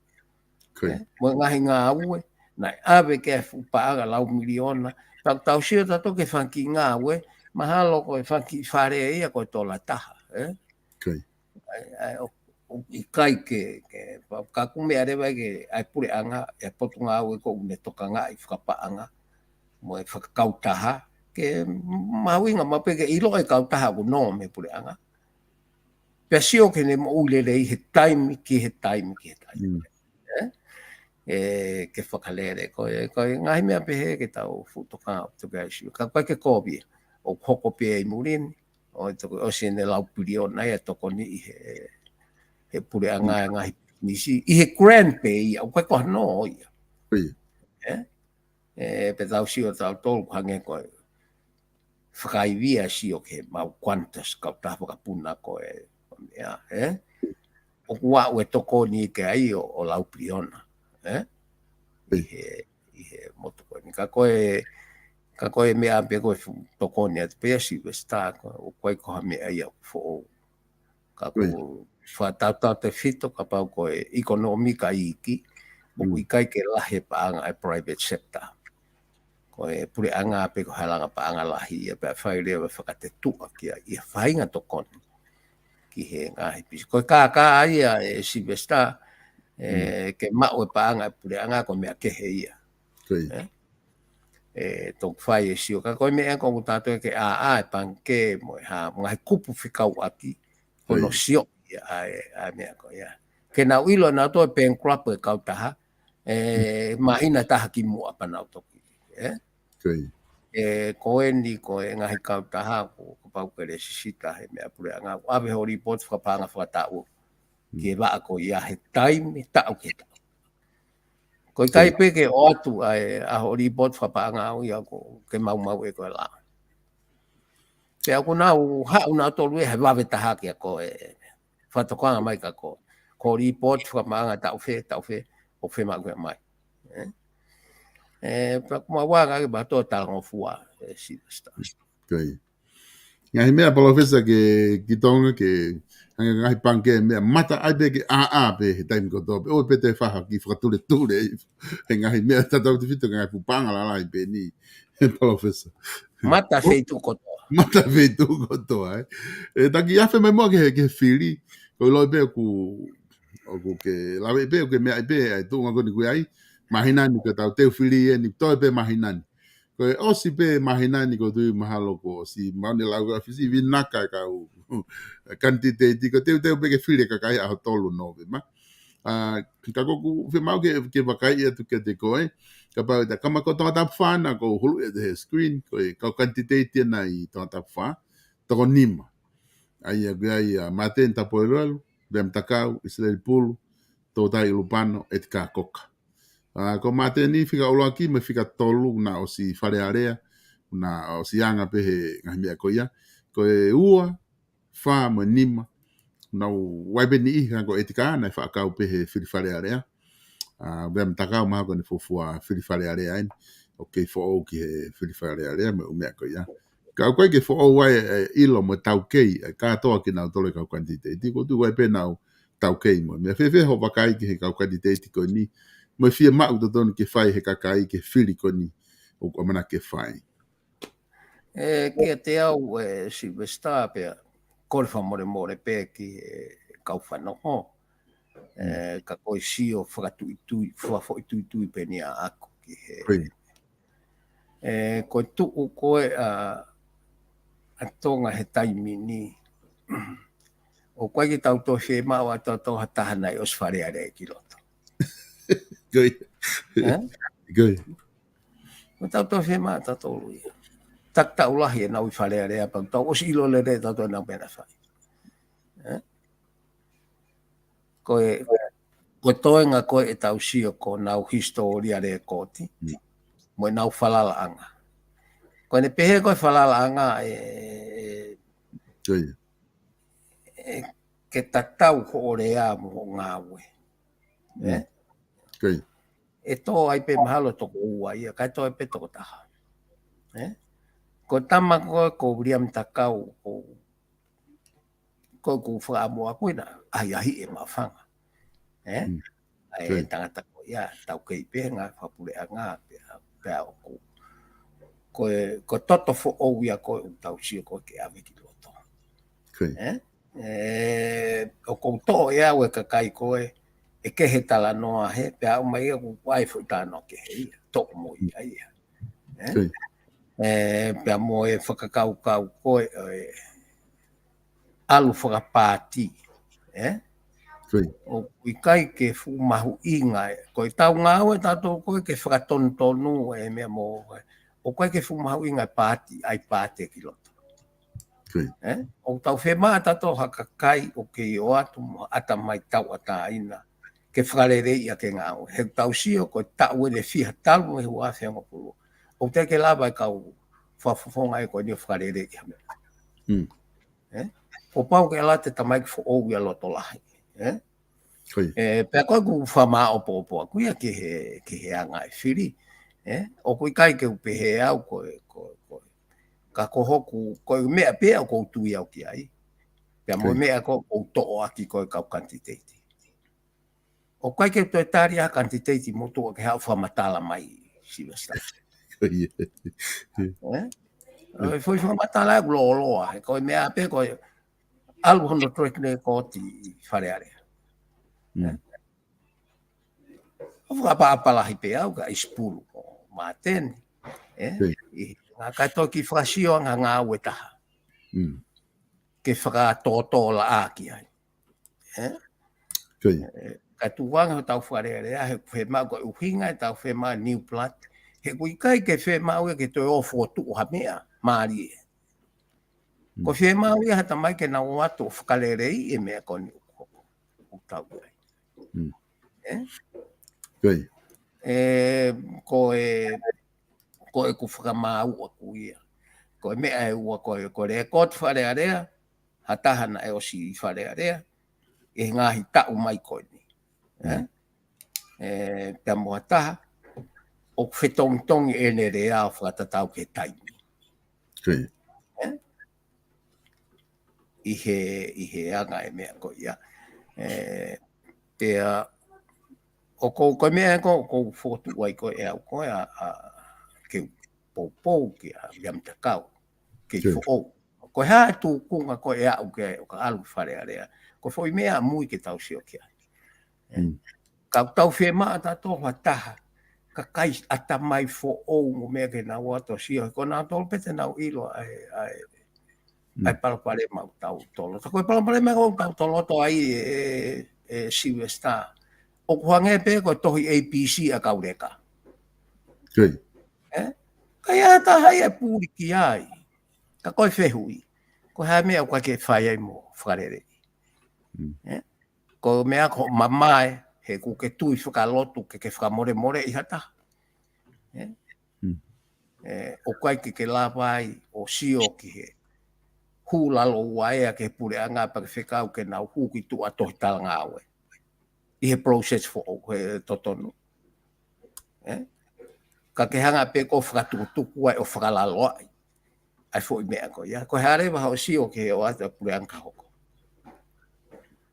Ko ia. Ē, mo e ngaahi ngāue, naʻe ʻave ki ai e fuʻu paʻanga lau miliona, pea ʻoku tau sio tautolu ki he fanga kiʻi ngāue, mahalo ko e fanga kiʻi fale ia ko e tola ʻe taha, ē? Ko ia. ʻAi, ʻai, ʻo, ʻo ʻikai ke, ke, ka ʻoku meʻa leva ke, ʻai puleʻanga, e potungāue ko ē ʻoku ne tokangaʻi fakapaʻanga, mo e fakakautaha, ke mahuʻinga maʻu pē ke ʻilo e kautaha ʻoku nō mei he puleʻanga. Pea sio ki heʻene moʻui lelei he taimi ki he taimi ki he taimi. Mm. Ē? Ē, ke fakalele, ko e, ko e ngaahi meʻa pehē ke tau fuʻu tokanga ʻaupito ki ai Sylvester. Ka ʻoku ʻikai ke kovi, ʻoku hoko pē ʻi muli ni, ʻoku toko, ʻosi ʻene lau piliona ia ʻe tokoniʻi he, he puleʻanga e ngaahi pisinisi, ʻi he grant pē ia, ʻoku ʻikai ko hano ia. Ko ia. Ē? Ē, pea tau sio tautolu hangē ko e fakaivia sio ki he mau Qantas kautaha vakapuna ko ē, ko e meʻa, ē? ʻOku aʻu e tokoni ki ai ʻo, ʻo lau piliona, ē? ʻI he, ʻi he motu ko eni. Ka ko e, ka ko e meʻa pē ko e fuʻu tokoni atu pē ia Sylvester, ko e, ʻoku ʻikai ko ha meʻa ia ʻoku foʻou. Ka ʻoku fakatautau tefito kapau ko e ʻekonōmika iiki, ʻoku ʻikai ke lahi e paʻanga e private sector. Ko e puleʻanga pē ko e halanga paʻanga lahi ia pea fai leva fakatetuʻa ki ai, ʻi he faʻahinga tokoni ki he ngaahi pisi. Ko e kākā ia ē Sylvester, ē, ke maʻu e paʻanga e puleʻanga ko e meʻa kehe ia. Ē? Ē, toki fai e sio. Ka ko e meʻa ko ʻoku tātou ke ʻā, ʻā e pangikē mo e hā, mo e ngaahi kupu fekauʻaki, hono sio ia ʻa e, ʻa e meʻa ko ia. Ke nau ʻilo nautolu e bankrupt e kautaha, ē, māhina ʻe taha kimuʻa pea nau toki, ē? Ē, ko eni ko e ngaahi kautaha, ko, kapau ke lesisita he meʻa puleʻanga, ʻave hoʻo lipooti fakapaʻanga fakataʻu ki he vaʻa ko ia he taimi, taʻu ki he taʻu. Ko e ʻikai pē ke ʻoatu ʻa e, ʻa hoʻo lipooti fakapaʻanga au ia ko ke maumau ē ko e lao. Pea ʻoku nau haʻu nautolu ē he vave taha kia koe, fakatokanga mai kia koe. Ko e lipooti fakapaʻanga taʻu fē, taʻu fē, ʻo ʻoku fiemaʻu ke ʻomai. Ē? Ē, pea ʻoku mau ʻalu ange ke mau toe talangofua, ē, Sylvester. Ko ia. Ngaahi meʻa, Palōfesa, ke ki Tonga ke hangē ngaahi pangikē, meʻa mata ai pē ke ʻā ʻā pē he taimi kotoa pē. ʻOua pē te fai ha kiʻi fakatuletule. He ngaahi meʻa tatau tefito, ngaahi fuʻu paʻanga lalahi pē eni, Palōfesa. Mata feituʻu kotoa. Mata feituʻu kotoa, ē. Ē, taki afe mai muʻa ki he, ki he fili. Ko e ʻilo pē ʻoku, ʻoku ke lave pē, ʻoku ke meʻa pē, ʻa e tuʻunga ko eni ʻoku ʻi ai. Māhina ni ka tau teu fili eni, toe pē māhina ni. Ko e ʻosi pē māhina ni ʻoku ou tui mahalo kuo ʻosi, mau ne lau ka fisi vinaka kau kanititeiti, ko e teuteu pē ke fili e kakai ʻaho tolu Nōvema. ʻA, ka ʻoku ou fiemaʻu ke, ke vakai atu kiate koe, kapau ʻe ʻi ai ha kau Tonga Tapu Fā na, ʻoku ou hulu ʻi he screen, ko e kau kanititeiti ʻena ʻi Tonga Tapu Fā, toko nima. ʻA ia, ko ia, Māteni Tapueluelu, Vea Matakau, ʻIsileli Pulu, Toutai ʻUlupano, ʻEtika Koka. ʻA, ko Māteni fika ʻuluaki mo e fika tolu naʻe ʻosi Fale Alea, naʻe ʻosi anga pē he ngaahi meʻa ko ia. Ko e ua, fā mo e nima, naʻe ʻi ai pē niʻihi, ka ko ʻEtika naʻe faʻa kau pē he fili Fale Alea. ʻA, Vea Matakau mahalo ko ʻene fuofua fili Fale Alea eni. ʻOku kei foʻou ki he fili Fale Alea mo e ʻū meʻa ko ia. Ka ʻoku ʻikai ke foʻou ai e ʻilo mo e taukei ʻa e kātoa kinautolu e kau kanititeiti, ʻoku ou tui ʻoku ʻi ai pē ʻenau taukei mo e meʻa. Fēfē hoʻo vakai ki he kau kanititeiti ko eni, mo e fiemaʻu totonu ke fai ʻe he kakai ki he fili ko eni ʻoku ʻamanaki ke fai? Ē, kiate au, ē, Sylvester, pea kole fakamolemole pē ki he kau fanongo. Ē, ka ko e sio fakatuitui, fakafoʻituitui pē eni ʻaʻaku ki he. Ko ia. Ē, ko e tuʻu ko ē ʻa, ʻa Tonga he taimi ni, ʻoku ʻikai ke tau toe fiemaʻu ʻa tautolu ha taha naʻe ʻosi Fale Alea ki loto. Ko ia. Ē? Ko ia. ʻOku tau toe fiemaʻu ʻa tautolu ia. Taki taʻu lahi ʻenau ʻi Fale Alea, pea tau ʻosi ʻilo lelei ʻe tautolu ʻenau meʻa naʻe fai. Ē? Ko e, ko e toenga ko ē ʻetau sio ko ʻenau hisitōlia, lēkooti, mo ʻenau falalaʻanga. Ko ʻene pehē ko e falalaʻanga ē, ē, Ko ia. ē, ke tatau hoʻo lea mo hoʻo ngāue. Ē? Ko ia. ʻE tō ai pē mahalo toko ua ia, kae tō ai pē toko taha. Ē? Ko e tama ko ē ko Viliami Takau, ko, ko ʻeku fakaʻamu ʻaʻaku ʻena ʻahiʻahiʻi e maʻufanga. Ē? ʻA e tangata ko ia, taukei pē he ngaahi fakapuleʻanga, pea, pea ʻoku. Ko e, ko e toto foʻou ia ko ē ʻoku tau sio ko ē ke ʻave ki loto. Ē? Ē, ʻoku ou toʻo ʻe au e kakai ko ē, ʻe kehe talanoa he, pea aʻu mai ia ʻoku ʻi ai e foʻi talanoa kehe ia, toʻo mo ia ia. Ē? Ē, pea mo e fakakaukau ko ē, ʻo e ʻalu fakapaati. Ē? ʻOku ʻikai ke fuʻu mahuʻinga ē. Ko ʻetau ngāue ʻa tautolu ko ē ke fakatonutonu e meʻa mo, ʻoku ʻikai ke fuʻu mahuʻinga e paati, ʻai paati ki loto. Ē? ʻOku tau fiemaʻu ʻa tautolu ha kakai ʻoku kei ʻoatu mo ha ʻatamai tauʻatāina ke fakaleleiʻi ʻaki e ngāue. He ʻoku tau sio ko e taʻu ʻeni ʻe fiha talu mei he ua afe hongofulu, ʻoku teʻeki ke lava e kau fakafofonga ē ko eni ʻo fakaleleiʻi ha meʻa. Ē? Kuo pau ke ʻalu atu e tamaiki foʻou ia loto lahi. Ē? Ē, pea ko ʻeku fakamāʻopoʻopo ʻaʻaku ia ki he, ki he anga e fili. Ē? ʻOku ʻikai ke u pehē au ko e, ko e, ko e. Ka ko hoku, ko e meʻa pē ʻoku ou tui au ki ai. Pea mo e meʻa ko ē ʻoku ou toʻo ʻaki ko e kau kanititeiti. ʻOku ʻikai ke toe tali ha kanititeiti motuʻa ke haʻu ʻo fakamatala mai, Sylvester. Ē? ʻOku ou fakamatala ʻeku lōloa, he ko e meʻa pē ko e ʻalu hono track record ʻi Fale Alea. ʻOku ou fakaʻapaʻapa lahi pē au kia ʻIsileli Pulu mo Māteni. Ē? ʻI he ngaahi kakai toki fakasio anga ngāue taha. Ke fakatōtōlaʻā ki ai. Ē? Ē, ka tuʻu ange hotau fakalelea, he ʻoku fiemaʻu ko e ʻuhinga ʻetau fiemaʻu new blood. He ʻoku ʻikai ke fiemaʻu ia ke toe ō ʻo fokotuʻu ha meʻa mālie. ʻOku fiemaʻu ia ha tamaiki ke nau ō atu ʻo fakaleleiʻi e meʻa ko eni ʻoku tau ʻi ai. Ē? Ē, ko e, ko ʻeku fakamaau ʻaʻaku ia. Ko e meʻa ʻe ua ko e, ko e lēkooti Fale Alea, ha taha naʻe ʻosi ʻi Fale Alea, ʻi he ngaahi taʻu mai ko eni. Ē? ē, pea mo ha taha, ʻoku fetongitongi ʻene lea ʻo fakatatau ki he taimi. ʻI he, ʻi he anga e meʻa ko ia. Ē, pea, ʻoku ou, ko e meʻa ko, ʻoku ou fokotuʻu ai ko e au ko e a, a, ke u poupou ki a Viliami Takau, ke foʻou. Ko e hā e tūkunga ko e aʻu ke ʻo ka ʻalu Fale Alea. Ko e foʻi meʻa mui ke tau sio ki ai. Ē, ka tau fiemaʻu tautolu ha taha, kakai ʻatamai foʻou mo meʻa ke nau ō atu ʻo sio, ko nautolu pē te nau ʻilo ai, ai, ai palopalema ʻoku tau toloto. Ko e palopalema ʻoku tau toloto ai ē, ē Sylvester. ʻOku hangē pē ko e tohi A B C ʻa e kau leka. Ē? Ka ʻi ai ha taha ia ʻe puli ki ai. Ka ko e fehuʻi. Ko e hā e meʻa ʻoku ke fai ai mo fakalelei. Ē? Ko e meʻa ko mamae, he ʻoku ke tui fakalotu ke ke fakamolemoleʻi ha taha. Ē? Ē, ʻoku ʻikai ke ke lava ai ʻo sio ki he hū lalo ua ea ki he puleʻanga pea ke fekau ke nau hū ki tuʻa tohi talangāue. ʻI he process foʻou, he totonu. Ē? Ka ke hanga pē ko e fakatukutuku ai ʻo fakalaloaʻi. ʻA e foʻi meʻa ko ia. Ko e hā leva haʻo sio ki he ʻoatu ʻa e puleʻanga ka hoko.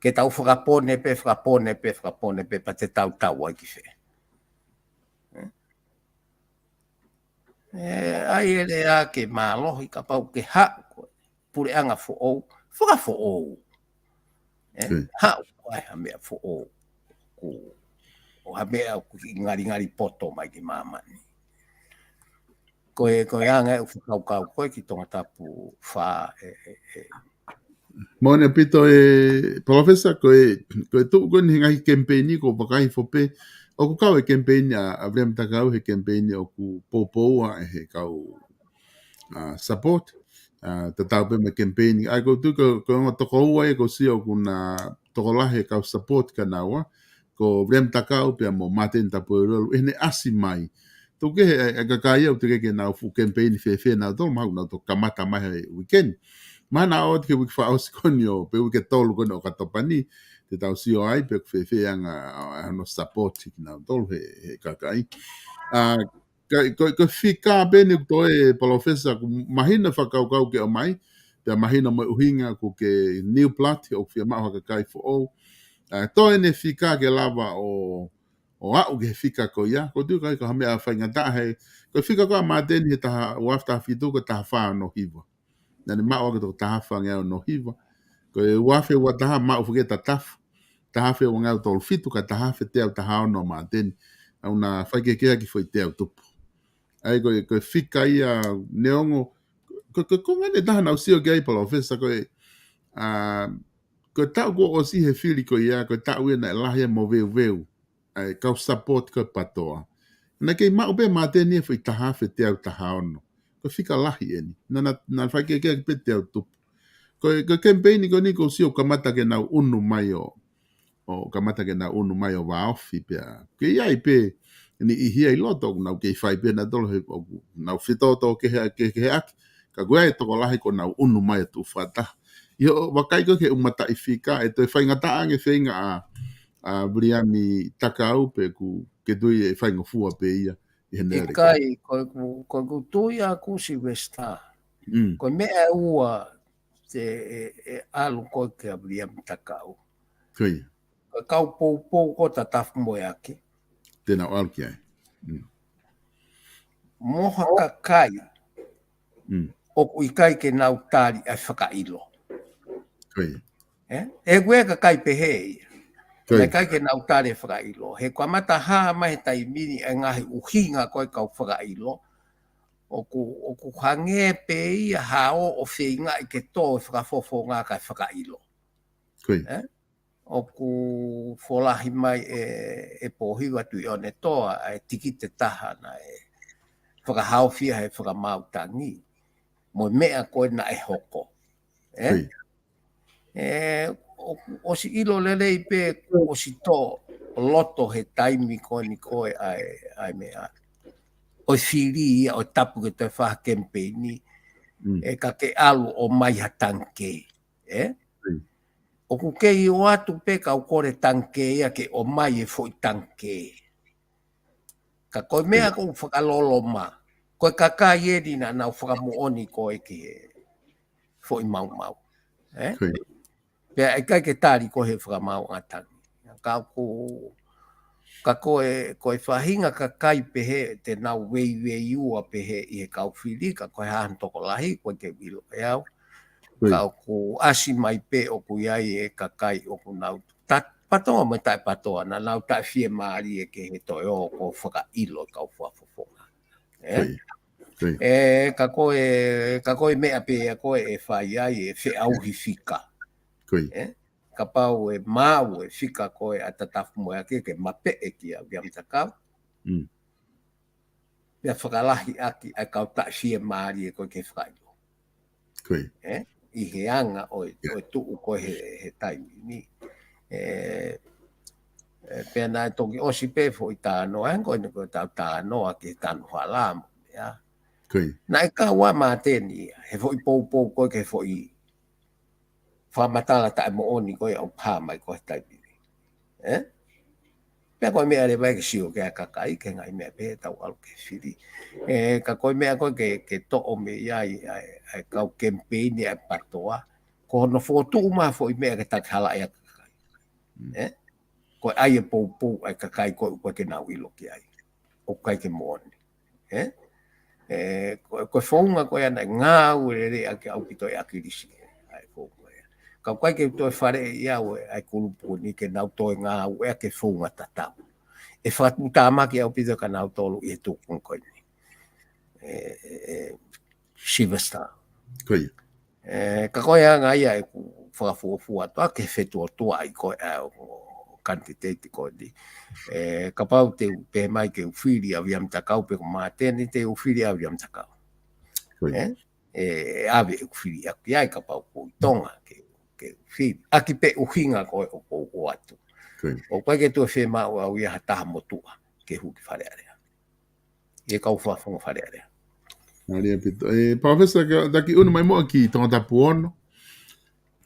Ke tau fakapone pē, fakapone pē, fakapone pē, pea te tau tau ai ki fē. Ē? Ē, ʻai e lea ke mālohi kapau ke haʻu ko e puleʻanga foʻou, fakafoʻou. Ē, haʻu ko e ha meʻa foʻou. Ko, ʻo ha meʻa ʻoku kiʻi ngalingali poto mai ki māmani. Ko e, ko e anga e ʻū fakakaukau ko ē ki Tongatapu fā, ē, ē, ē. Mālō ʻaupito ē, Palōfesa, ko e, ko e tuʻu ko eni he ngaahi kemipeini ko e vakai fo pē, ʻoku kau e kemipeini ʻa, ʻa Viliami Takau he kemipeini ʻoku poupoua ʻe he kau, ā, support, ā, tatau pē mo e kemipeini. ʻA ia ko e tuʻu ko, ko e ongo tokoua ia ʻoku ou sio ʻoku na tokolahi e kau support kia naua, ko Viliami Takau pea mo Māteni Tapueluelu, ʻi heʻene ʻasi mai. Tuku kehe e, e kakai ia ʻoku tuku ke nau fuʻu kemipeini fēfē nautolu, mahalo nau toki kamata mai he weekend. Mahalo ʻoku ʻosi ki he uike fakaʻosi ko eni ʻo, pe uike tolu ko eni ʻo Okatopa ni, te tau sio ai, pe ʻoku fēfē anga, ā, hono support kinautolu he, he kakai. Ā, ka, ko, ko e fika pē eni ʻoku toe Palōfesa ʻoku mahino fakakaukau ke ʻomai, pea mahino mo e ʻuhinga ʻoku ke new blood, ʻoku fiemaʻu ha kakai foʻou. Ā, toe ʻene fika ke lava ʻo, ʻo aʻu ki he fika ko ia, ʻoku ou tui ʻoku ʻikai ko ha meʻa faingataʻa he, ko e fika ko ē ʻa Māteni he taha, ua afe taha fitu ko e taha fā ono hiva. Naʻa ne maʻu ʻaki e toko taha afe ngeau ono hiva. Ko e ua afe ua taha maʻu foki e tatafu. Taha afe ua ngeau tolu fitu ka taha afe teau taha ono ʻa Māteni. ʻA ia naʻa faikehekehe ʻaki foʻi teau tupu. ʻA ia ko e, ko e fika ia neongo, ko, ko, ko e ngaahi taha naʻa ku sio ki ai Palōfesa ko e, ā, ko e taʻu kuo ʻosi he fili ko ia, ko e taʻu ia naʻe lahi ai e moveuveu ʻa e kau support ko e PATOA. Naʻe kei maʻu pē ʻe Māteni e foʻi taha afe teau taha ono. Ko e fika lahi eni. Naʻa, naʻa, naʻa faikehekehe ʻaki pē teau tupu. Ko e, ko e kemipeini ko eni ʻoku ou sio ʻoku kamata ke nau ʻunu mai ʻo, ʻo kamata ke nau ʻunu mai ʻo vāofi pea. Ke ʻi ai pē niʻihi ia ʻi loto ʻoku nau kei fai pē nautolu he ʻoku nau fetōtōkehe, kehekehe ʻaki. Ka ko e tokolahi ʻoku nau ʻunu mai ʻo tuʻu fakataha. ʻI hoʻo vakai ko ē ki he ʻū mataʻifika, ʻe toe faingataʻa ange e feinga ʻa, ʻa Viliami Takau pe ʻoku ke tui ʻe faingofua pē ia ʻi heʻene leka? ʻIkai, ko ʻeku, ko ʻeku tui ʻaʻaku Sylvester. Mm. Ko e meʻa ʻe ua te, ʻe, ʻe ʻalu ko ē kia Viliami Takau. Ko ia. Ko e kau poupou ko ē ʻa Tatafu mo e Ake. Te nau ʻalu ki ai. Mm. Mo ha kakai. Mm. ʻOku ʻikai ke nau tali ʻa e fakaʻilo. Ko ia. Ē? ʻE ʻi ai e kakai pehē ia. Ko ia. Naʻe ʻikai ke nau tali e fakaʻilo. He kuo kamata hā mai he taimi ni e ngaahi ʻuhinga ko ē kau fakaʻilo. ʻOku, ʻoku hangē pē ia ha ō ʻo feingaʻi ke tō e fakafofonga kae fakaʻilo. Ko ia. Ē? ʻOku folahi mai ʻe, ʻe Pōhiva Tuʻiʻonetoa ʻa e tikite taha naʻe fakahaofi ia he fakamaau tangi. Mo e meʻa ko ē naʻe hoko. Ē? Ko ia. Ē, ʻo, ʻosi ʻilo lelei pē kuo ʻosi tō loto he taimi ko eni ko ē ʻa e, ʻa e meʻa. ʻO fili ia ʻo tapu ke toe fai ha kemipeini. Mm. Ē, ka ke ʻalu ʻo ʻomai ha tangikē. Ē? Mm. ʻOku kei ʻoatu pē kau kole tangikē ia ke ʻomai e foʻi tangikē. Ka ko e meʻa ʻoku ou fakaloloma, ko e kakai eni naʻa nau fakamoʻoni ko ē ki he foʻi maumau. Ē? Pea ʻikai ke tali ko ē he fakamaau ʻa Tangi. Ka ʻoku, ka ko e, ko e faʻahinga kakai pehē te nau veiveiua pehē ʻi he kau fili, ka ko e hā hano tokolahi, ʻoku ʻikai ke u ʻilo ʻe au. Ka ʻoku ʻasi mai pē ʻoku ʻi ai e kakai ʻoku nau ta-, patoa mo e taʻepatoa, naʻa nau taʻefiemālie ke he toe ō ko e fakaʻilo e kau fakafofonga. Ē? Ē, ka ko e, ka ko e meʻa pē ia ko ē ʻe fai ai e feʻauhi fika. Ē? Kapau ʻe maau e fika ko ē ʻa Tatafu Moeaki ke mapeʻe kia Viliami Takau. Pea fakalahi ʻaki ʻa e kau taʻefiemālie ko ē ke fakaʻilo. Ē? ʻI he anga ʻo e, ʻo e tuʻu ko ē he, he taimi ni. Ē, ē, pea naʻe toki ʻosi pē foʻi talanoa, ʻa ē ko ē ko e tau talanoa ki he tanu hala mo e meʻa. Naʻe kau ʻa Māteni ia, he foʻi poupou ko ē ke foʻi fakamatala taʻemoʻoni ko ē ʻoku hā mai ko ē he taimi ni. Ē? Pea ko e meʻa leva ia ke sio ki ai e kakai, ki he ngaahi meʻa pē tau ʻalu ke fili. Ē, ka ko e meʻa ko ē ke, ke toʻo mei ai ʻa e, ʻa e kau kemipeini ʻa e patoa, ko hono fokotuʻu mai foʻi meʻa ke takihalaʻi ʻa e kakai. Ē? Ko e ʻai e poupou ʻa e kakai ko ē ʻoku ʻikai ke nau ʻilo ki ai. ʻOku ʻikai ke moʻoni. Ē? Ē, ko, ko e founga ko ia naʻe ngāueʻaki ʻaupito ʻe ʻAkilisi. ʻA e founga ko ia. Ka ʻoku ʻikai ke toe faleʻi ʻe au ʻa e kulupu ni ke nau toe ngāueʻaki e founga tatau. ʻE fakatuʻutāmaki ʻaupito kia nautolu ʻi he tuʻunga ko eni. Ē, ē, ē, Sylvester. Ē, ka ko e anga ia ʻeku fakafuofua atu ʻa e fetuʻutuʻu ʻa e ko ē ʻa e kanititeiti ko eni. Ē, kapau te u pehē mai ke u fili ʻa Viliami Takau pe ko Māteni, te u fili ʻa Viliami Takau. Ē, ʻe ʻave ʻeku fili ʻaki ai kapau ko e ʻi Tonga ke, ke u fili. ʻAki pē ʻuhinga ko ē ʻoku ou ʻoatu. ʻOku ʻikai ke toe fiemaʻu au ia ha taha motuʻa ke hū ki Fale Alea. ʻI he kau fakafofonga Fale Alea. Mālie ʻaupito. Ē, Palōfesa, ka taki unu mai muʻa ki Tongatapu ono.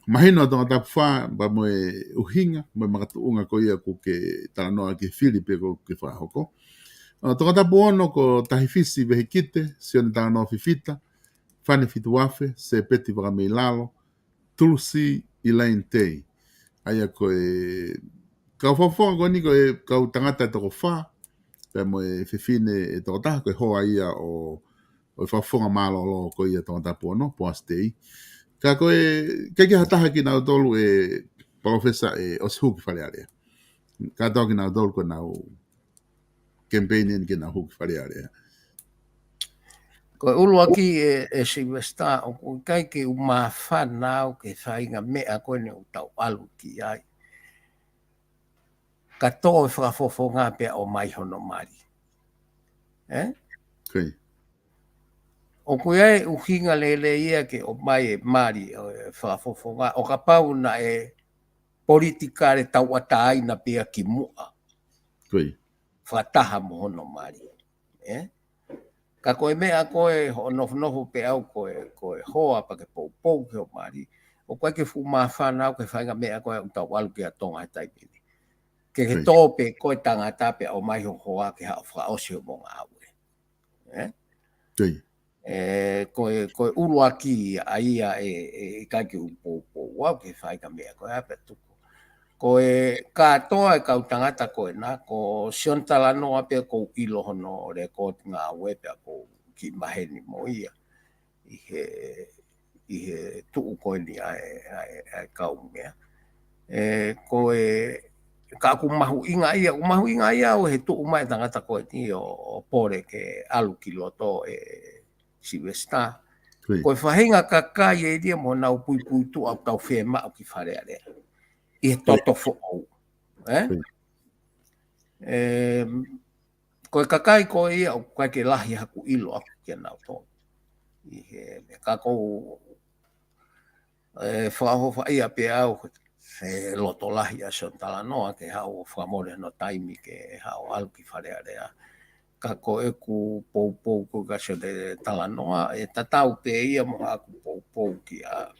Mahino Tongatapu fā, pea mo e ʻuhinga, mo e makatuʻunga ko ia ʻoku ke talanoa ki he fili pē ʻoku ke fakahoko. ʻA, Tongatapu ono ko Tahifisi Vehikite, Sione Talanoa Fifita, Fani Fituafe, Sepeti Vakameilalo, Tulusi ʻIlaine Tei. ʻA ia ko e kau fakafofonga ko eni ko e kau tangata ʻe toko fā, pea mo e fefine ʻe toko taha, ko e hoa ia ʻo, ʻo e fakafofonga mālōlō ko ia Tongatapu ono, Poasi Tei. Ka ko e, ʻikai ke ha taha kinautolu ʻe Palōfesa ʻe ʻosi hū ki Fale Alea. Kātoa kinautolu ko ʻenau kemipeini eni ke nau hū ki Fale Alea. Ko e ʻuluaki ē, ʻe Sylvester, ʻoku ʻikai ke u māfana au ki he faʻahinga meʻa ko eni ʻoku tau ʻalu ki ai. Ka tō e fakafofonga pea ʻomai hono mali. Ē? ʻOku ʻi ai e ʻuhinga lelei ia ke ʻomai e mali ʻo e fakafofonga, ʻo kapau naʻe politikale tauʻatāina pē ia kimuʻa. Fakataha mo hono mali. Ē? Ka ko e meʻa ko ē hoʻo nofonofo pē au ko e, ko e hoa pea ke poupou ki hoʻo mali, ʻoku ʻikai ke fuʻu māfana au ki he faʻahinga meʻa ko ē ʻoku tau ʻalu ki ai ʻa Tonga he taimi ni. Ke ke tō pē ko e tangata pea ʻomai ho hoa ke haʻu ʻo fakaʻosi hoʻomo ngāue. Ē? Ē, ko e, ko e ʻuluaki ʻa ia ʻe, ʻe, ʻikai ke u poupou au ki he faʻahinga meʻa ko ē pea tuku. Ko e kātoa e kau tangata ko ena, ko Sione Talanoa pē ʻoku ou ʻilo hono lēkooti ngāue pea ʻoku ou kiʻi maheni mo ia ʻi he, ʻi he tuʻu ko eni ʻa e, ʻa e, ʻa e kau meʻa. Ē, ko e, ka ʻoku mahuʻinga ia, ʻoku mahuʻinga ia ʻo e tuʻu mai e tangata ko eni ʻo, ʻo pole ke ʻalu ki loto ē Sylvester. Ko e faʻahinga kakai eni ia mo ʻenau puipuituʻa ʻoku tau fiemaʻu ki Fale Alea. ʻI he toto foʻou. Ē? Ē, ko e kakai ko ia ʻoku ʻikai ke lahi haku ʻilo ʻaku kia nautolu. ʻI he meʻa ka ʻoku ou, ē, fakaʻofoʻofaʻia pē au, he loto lahi ʻa Sione Talanoa ke haʻu ʻo fakamole hono taimi ke haʻu ʻo ʻalu ki Fale Alea. Ka ko ʻeku poupou ko ē kia Sione Talanoa, ʻe tatau pē ia mo haʻaku poupou kia,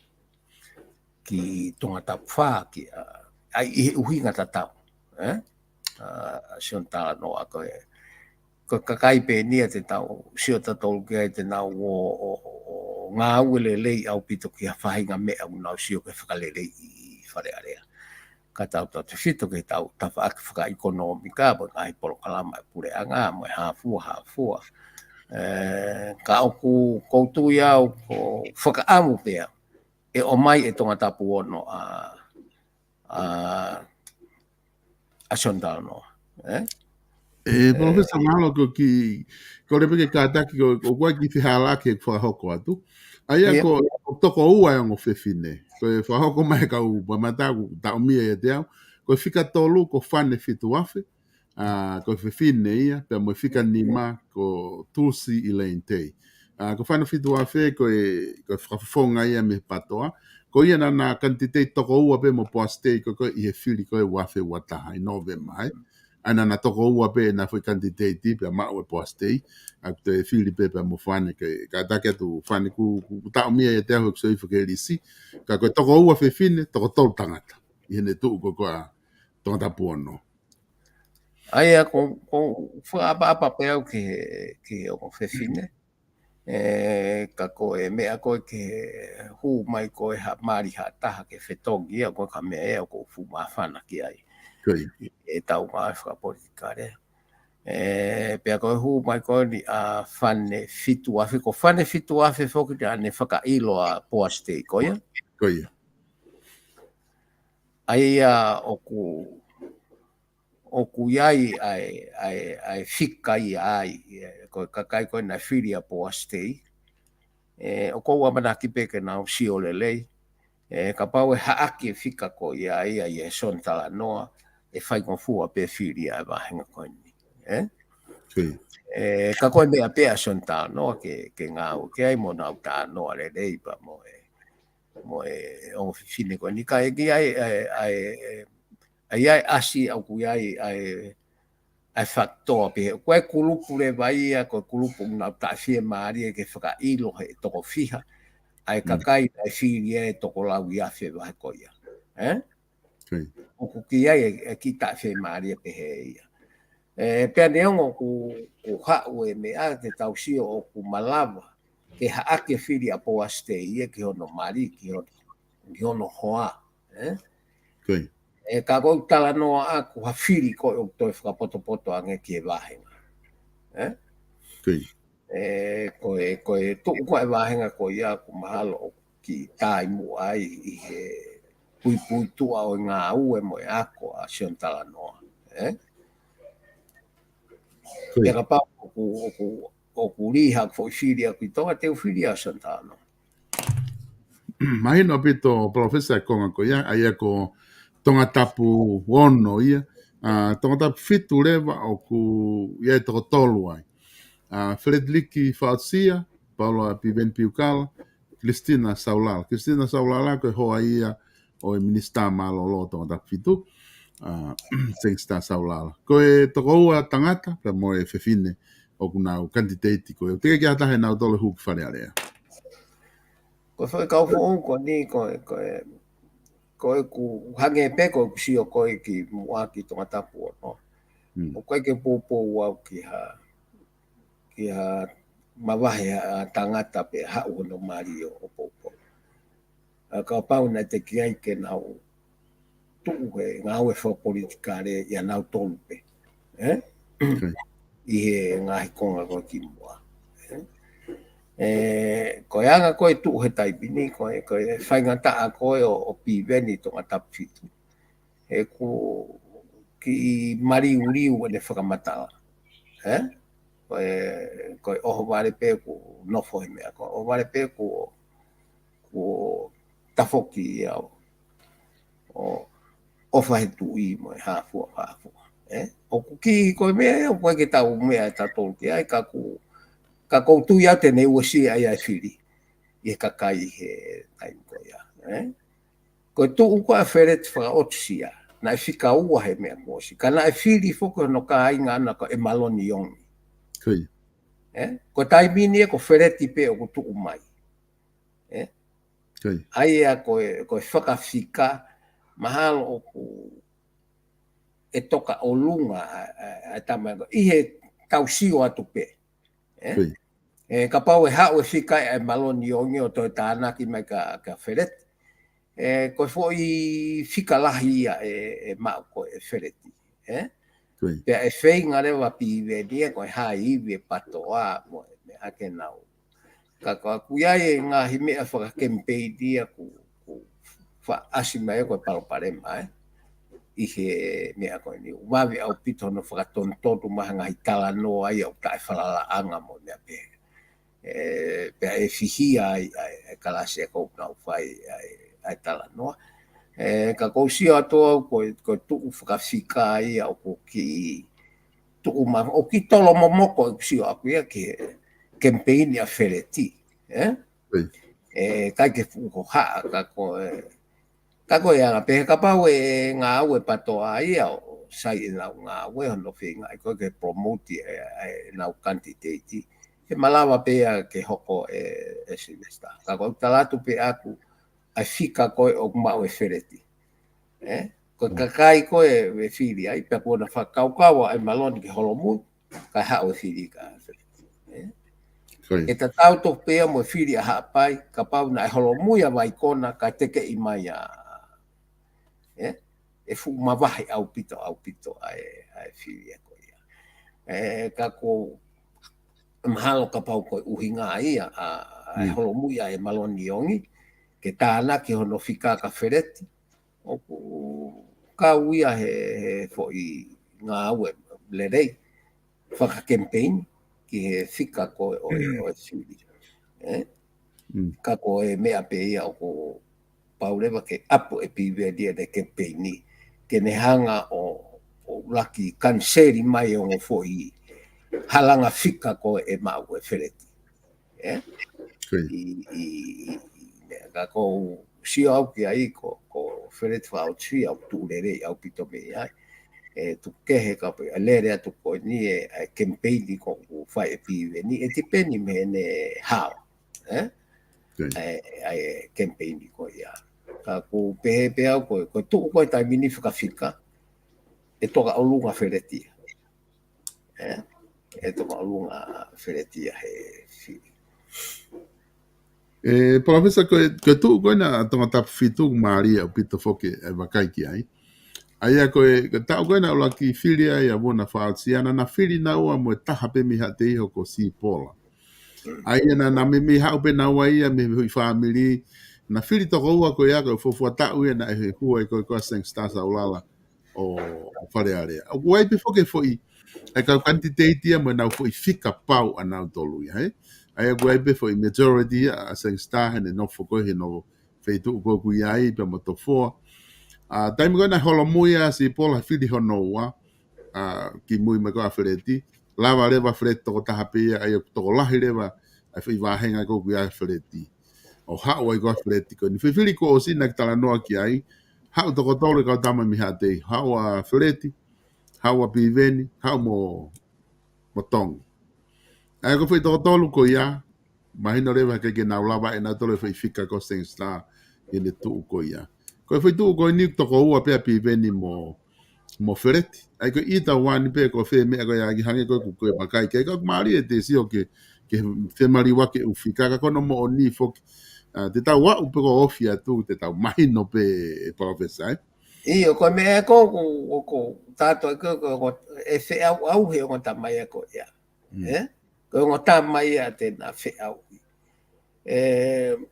ki Tongatapu fā, ki, ʻa, ʻa ia ʻi he ʻuhinga tatau, ē? ʻA, Sione Talanoa ko e, ko e kakai pē eni ia te tau sio tautolu ki ai te nau ō, ʻo, ʻo, ʻo ngāue lelei ʻaupito ki ha faʻahinga meʻa ʻoku nau sio ke fakaleleiʻi Fale Alea. Ka tau tautefito ki heʻetau tafaʻaki fakaʻekonōmika, mo e ngaahi polokalama ʻa e puleʻanga, mo e hā fua, hā fua. Ē, ka ʻoku ou tui au ʻoku fakaʻamu pē ia ʻe ʻomai ʻe Tongatapu ono ʻa, ʻa, ʻa Sione Talanoa, ē? ʻE, Palōfesa, mahalo ko e kiʻi, ko e lepe ke kātaki ko, ko e kiʻi fehālaaki ʻe fakahoko atu. ʻA ia ko, ko e toko ua e ongo fefine. Ko e fakahoko mai kau mamata ʻoku taʻomia ʻiate au. Ko e fika tolu ko Fane Fituafe. ʻA, ko e fefine ia, pea mo e fika nima ko Tulsi Elaine Tei. ʻA, ko Fane Fituafe ko e, ko e fakafofonga ia mei he PATOA. Ko ia naʻa na kanititeiti toko ua pē mo Poasi Tei ko, ko ē ʻi he fili ko ē ua afe ua taha ʻi Nōvema, ē. ʻA ia naʻa na toko ua pē ʻena foʻi kanititeiti pea maʻu ʻe Poasi Tei. ʻA ia ko e toe fili pē pea mo Fane ke, kātaki atu Fane ʻoku, ʻoku taʻomia ʻiate au he ʻoku ou sio hifo ki he lisi. Ka ko e toko ua fefine, toko tolu tangata. ʻI heʻene tuʻu ko ē ʻa Tongatapu ono. ʻA ia ko, ko e fakaʻapaʻapa pē au ki he, ki he ongo fefine. Ē, ka ko e meʻa ko ē ke hū mai ko ē ha mali ha taha ke fetongi ia ko e ka meʻa ia ʻoku ou fuʻu māfana ki ai. Ko ia. ʻI heʻetau ngāue fakapolitikale. Ē, pea ko e hū mai ko eni ʻa Fane Fituafe, ko Fane Fituafe foki naʻa ne fakaʻilo ʻa Poasi Tei ko ia. Ko ia. ʻA ia ʻoku, ʻoku ʻi ai ʻa e, ʻa e, ʻa e fika ia ai, ē, ko e kakai ko ē naʻe fili ʻa Poasi Tei. Ē, ʻoku ou ʻamanaki pē ke nau sio lelei. Ē, kapau ʻe haʻaki e fika ko ia ai ʻa Sione Talanoa, ʻe faingofua pē fili ʻa e vāhenga ko eni. Ē? Ko ia. Ē, ka ko e meʻa pē ʻa Sione Talanoa ke, ke ngāue ki ai mo nau talanoa lelei pea mo e, mo e ongo fefine ko eni ka ʻe ʻi ai, ʻa e, ʻa e, ʻa e, ʻa e ʻasi ʻoku ʻi ai, ʻa e, ʻa e fakatō pē he, ko e kulupu leva ia, ko e kulupu naʻa nau taʻefiemālie ke fakaʻilo he toko fiha, ʻa e Mm. kakai naʻe fili ʻe toko lau ʻi he vahe ko ia. Ē? Ko ia. ʻOku ʻi ai e, e kiʻi taʻefiemālie pehē ia. Ē, pea neongo ʻoku, ʻoku haʻu e meʻa te tau sio ʻoku malava ke haʻaki e fili ʻa Poasi Tei ia ki hono mali, ki hono, ki hono hoa. Ē? Ko ia. Ē, ka ʻoku ou talanoa ʻaku ha fili ko ē ʻoku toe fakapotopoto ange ki he vāhenga. Ē? Ko ia. Ē, ko e, ko e tuʻu ko ē vāhenga ko ia ʻoku mahalo ʻoku kiʻi tāimu ai ʻi he puipuituʻa ʻo e ngāue mo e ako ʻa Sione Talanoa. Ē? Ko ia. Pea kapau ʻoku, ʻoku, ʻoku lī ha foʻi fili ʻaku ʻi Tonga, te u fili ʻa Sione Talanoa. Mahino ʻaupito, Palōfesa, e konga ko ia, ʻa ia ko Tongatapu ono ia, ʻa, Tongatapu fitu leva ʻoku ʻi ai e toko tolu ai. ʻA, Feletiki Faʻosia, Paula Piveni Piukala, Kilistina Saulala. Kilistina Saulala ko e hoa ia ʻo e Minisitā Mālōlō ʻo Tongatapu fitu, ʻa, Sangster Saulala. Ko e toko ua tangata, pea mo e fefine ʻoku nau kanititeiti ko ē. Teʻeki ke ʻi ai ha taha ʻia nautolu ʻe hū ki Fale Alea. Ko e foʻi kau foʻou ko eni, ko e, ko e, ko ʻeku hangē pē ko ʻeku sio ko ē ki muʻa ki Tongatapu ono. Mm. ʻOku ʻikai ke poupou au ki ha, ki ha mavahe ʻa tangata pe haʻu hono mali ʻo, ʻo poupou. ʻA, kapau naʻe teʻeki ai ke nau tuʻu he ngāue fakapolitikale ʻia nautolu pē. Ē? Okay. ʻI he ngaahi konga ko ē kimuʻa. Ē? Ē, ko e anga ko ē tuʻu he taimi ni, ko e, ko e faingataʻa ko ē ʻo, ʻo Piveni Tongatapu fitu. He ʻoku kiʻi maliuliu ʻene fakamatala. Ē? Ko e, ko e ʻohovale pē ʻoku nofo he meʻa, ko e ʻohovale pē ʻoku, ʻoku tafoki ia ʻo, ʻo ʻofa he tuʻi mo e hā fua, hā fua. Ē? ʻOku kiʻi ko e meʻa ia, ʻoku ʻikai ke tau meʻa ʻe tautolu ki ai, ka ʻoku, ka ʻoku ou tui au te ne uesia ai ʻa e fili ʻi he kakai he taimi ko ia. Ē? Ko e tuʻu ko ē ʻa Feleti Fakaʻotusia, naʻe fika ua he meʻa kuo ʻosi. Ka naʻe fili foki hono kāinga ʻana ko ʻEmaloni Iongi. Ko ia. Ē? Ko e taimi ni ē ko Feleti pē ʻoku tuʻu mai. Ē? ʻA ia ko e, ko e fakafika, mahalo ʻoku ʻe toka ʻolunga ʻa, ʻa, ʻa e tama ko ē, ʻi he tau sio atu pē. ʻE? ʻE, kapau ʻe haʻu e fika ʻa e Maloni Ongi ʻo toe tānaki mai kia, kia Feleti. ʻE, ko e foʻi fika lahi ia ʻe, ʻe maʻu ko ē ʻe Feleti. ʻE? Pea ʻe feinga leva Piveni ia ko e hā e ivi ʻe PATOA mo e meʻa ke nau. Ka ko ʻeku ʻi ai e ngaahi meʻa fakakemipeini ia ʻoku, ʻoku faʻa ʻasi mai ko e palopalema, ʻe. ʻI he meʻa ko eni. ʻOku vave ʻaupito hono fakatonutonu mai ha ngaahi talanoa ia ʻoku taʻefalalaʻanga mo e meʻa pehē. ʻE, pea ʻe fihia ai, ʻa e, ʻa e kalasi ʻoku nau fai, ʻa e, ʻa e talanoa. ʻE, ka ʻoku ou sio atu au ko e, ko e tuʻu fakafika ia ʻoku kiʻi tuʻu ma-, ʻoku kiʻi tolo momoko ʻeku sio ʻaku ia ki he kemipeini ʻa Feleti, ʻe? ʻE, ʻikai ke fuʻu ko haʻa, ka ko e, ka ko e anga pē he kapau ʻe ngāue PATOA ia ʻo sai ʻenau ngāue hono feinga, ʻi ko e ke promote ʻe, ʻe nau kanititeiti. ʻE malava pē ia ke hoko ʻe, ʻe Silivesitā. Ka ko e tala atu pē ʻaku, ʻa e fika ko ē ʻoku maʻu ʻe Feleti. ʻE? Ko e kakai ko ē ʻe fili ai, pea kuo na fakakaukau ʻa e Maloni ke holomui, kae haʻu e fili ka Feleti. ʻE? ʻE tatau tofu pē ia mo e fili ʻa Haʻapai, kapau naʻe holomui ʻa Vaikona, kae tekeʻi mai ʻa, ʻe? ʻE fuʻu mavahe ʻaupito, ʻaupito ʻa e, ʻa e fili ʻa ko ia. ʻE, ka ko mahalo kapau ko e ʻuhinga ia, ʻa, ʻa e holomui ʻa e Maloni Ongi, ke tānaki hono fika kia Feleti, ʻoku kau ia he, he foʻi ngāue lelei, fakakemipeini, ki he fika ko ē ʻo e, ʻo e fili. ʻE? Ka ko e meʻa pē ia ʻoku pau leva ke ʻapo ʻe Piveni ʻene kemipeini, ke ne hanga ʻo, ʻo laki kaniseli mai ʻo ngofoi halanga fika ko ē ʻe maʻu ʻe Feleti. ʻE? ʻI, ʻi, ʻi, ʻi, meʻa ka ʻoku ou sio au ki ai ko, ko Feleti Faʻaotifi ʻoku tuʻu lelei ʻaupito mei ai. ʻE tuku kehe ka pe, ʻa e lele atu ko eni ʻe, ʻa e kemipeini ko ē ʻoku fai ʻe Piveni, ʻe tipeni mei heʻene hao. ʻE? ʻA e, ʻa e kemipeini ko ia. Ka ʻoku ou pehē pē au ko, ko e tuʻu ko ē taimi ni fakafika, ʻe toka ʻolunga Feleti ia. ʻE? ʻE toka ʻolunga Feleti ia he fili. ʻE, Palōfesa, ko e, ko e tuʻu ko ena ʻa Tongatapu fitu ʻoku mālie ʻaupito foki e vakai ki ai. ʻA ia ko e, ko e taʻu ko ena ʻuluaki fili ai ʻa Vuna Faʻaotifi, naʻa na fili naua mo e taha pē mei Haʻateiho ko Sipola. ʻA ia naʻa, naʻa meimei haʻu pē naua ia mei he hui fāmili, na fili toko ua ko ia ko e fuofua taʻu ia naʻe hua ai ko ē ko ē ʻa Sangster Saulala ʻo, ʻo Fale Alea. ʻOku ʻi ai pē foki e foʻi, ʻa e kau kanititeiti ia mo ʻenau foʻi fika pau ʻanautolu ia, ʻe? ʻA ia ʻoku ʻi ai pē foʻi majority ia ʻa Sangster heʻene nofo ko ē he ʻene feituʻu ko ē ʻoku ʻi ai pea mo Tofoa. ʻA, taimi ko ē naʻe holomui ʻa Sipola he fili hono ua, ʻa, kimui mai ko ē ʻa Feleti, lava leva Feleti toko taha pē ia, ʻa ia ʻoku tokolahi leva ʻa e foʻi vāhenga ko ē ʻoku ʻi ai ʻa Feleti. ʻO haʻu ai ko ē ʻa Feleti ko eni. Foʻi fili kuo ʻosi naʻa ke talanoa ki ai, haʻu toko tolu e kau tama mei Haʻateiho, haʻu ʻa Feleti, haʻu ʻa Piveni, haʻu mo, mo Tongi. ʻA ia ko e foʻi toko tolu ko ia, mahino leva ke, ke nau lava ʻe nautolu e foʻi fika ko ē ʻa Sangster ʻi heʻene tuʻu ko ia. Ko e foʻi tuʻu ko eni toko ua pē ʻa Piveni mo, mo Feleti. ʻA ia ko e ʻita uani pē ko fē meʻa ko ia ʻoku hangē ko ē ʻoku ke vakai ki ai, ka ʻoku mālie ʻete sio ki he, ki he femaliu ʻa e ʻū fika, ka ko hono moʻoni foki. ʻA, te tau aʻu pē ko e ofi atu, te tau mahino pē ʻe Palōfesa, ʻe? ʻIo, ko e meʻa ko ē ʻoku, ʻoku tātā ko ē, ko, ko, ʻe feʻauʻauhi ʻa e ongo tama ia ko ia. ʻE? Ko e ongo tama ia te na feʻauʻauhi. ʻE,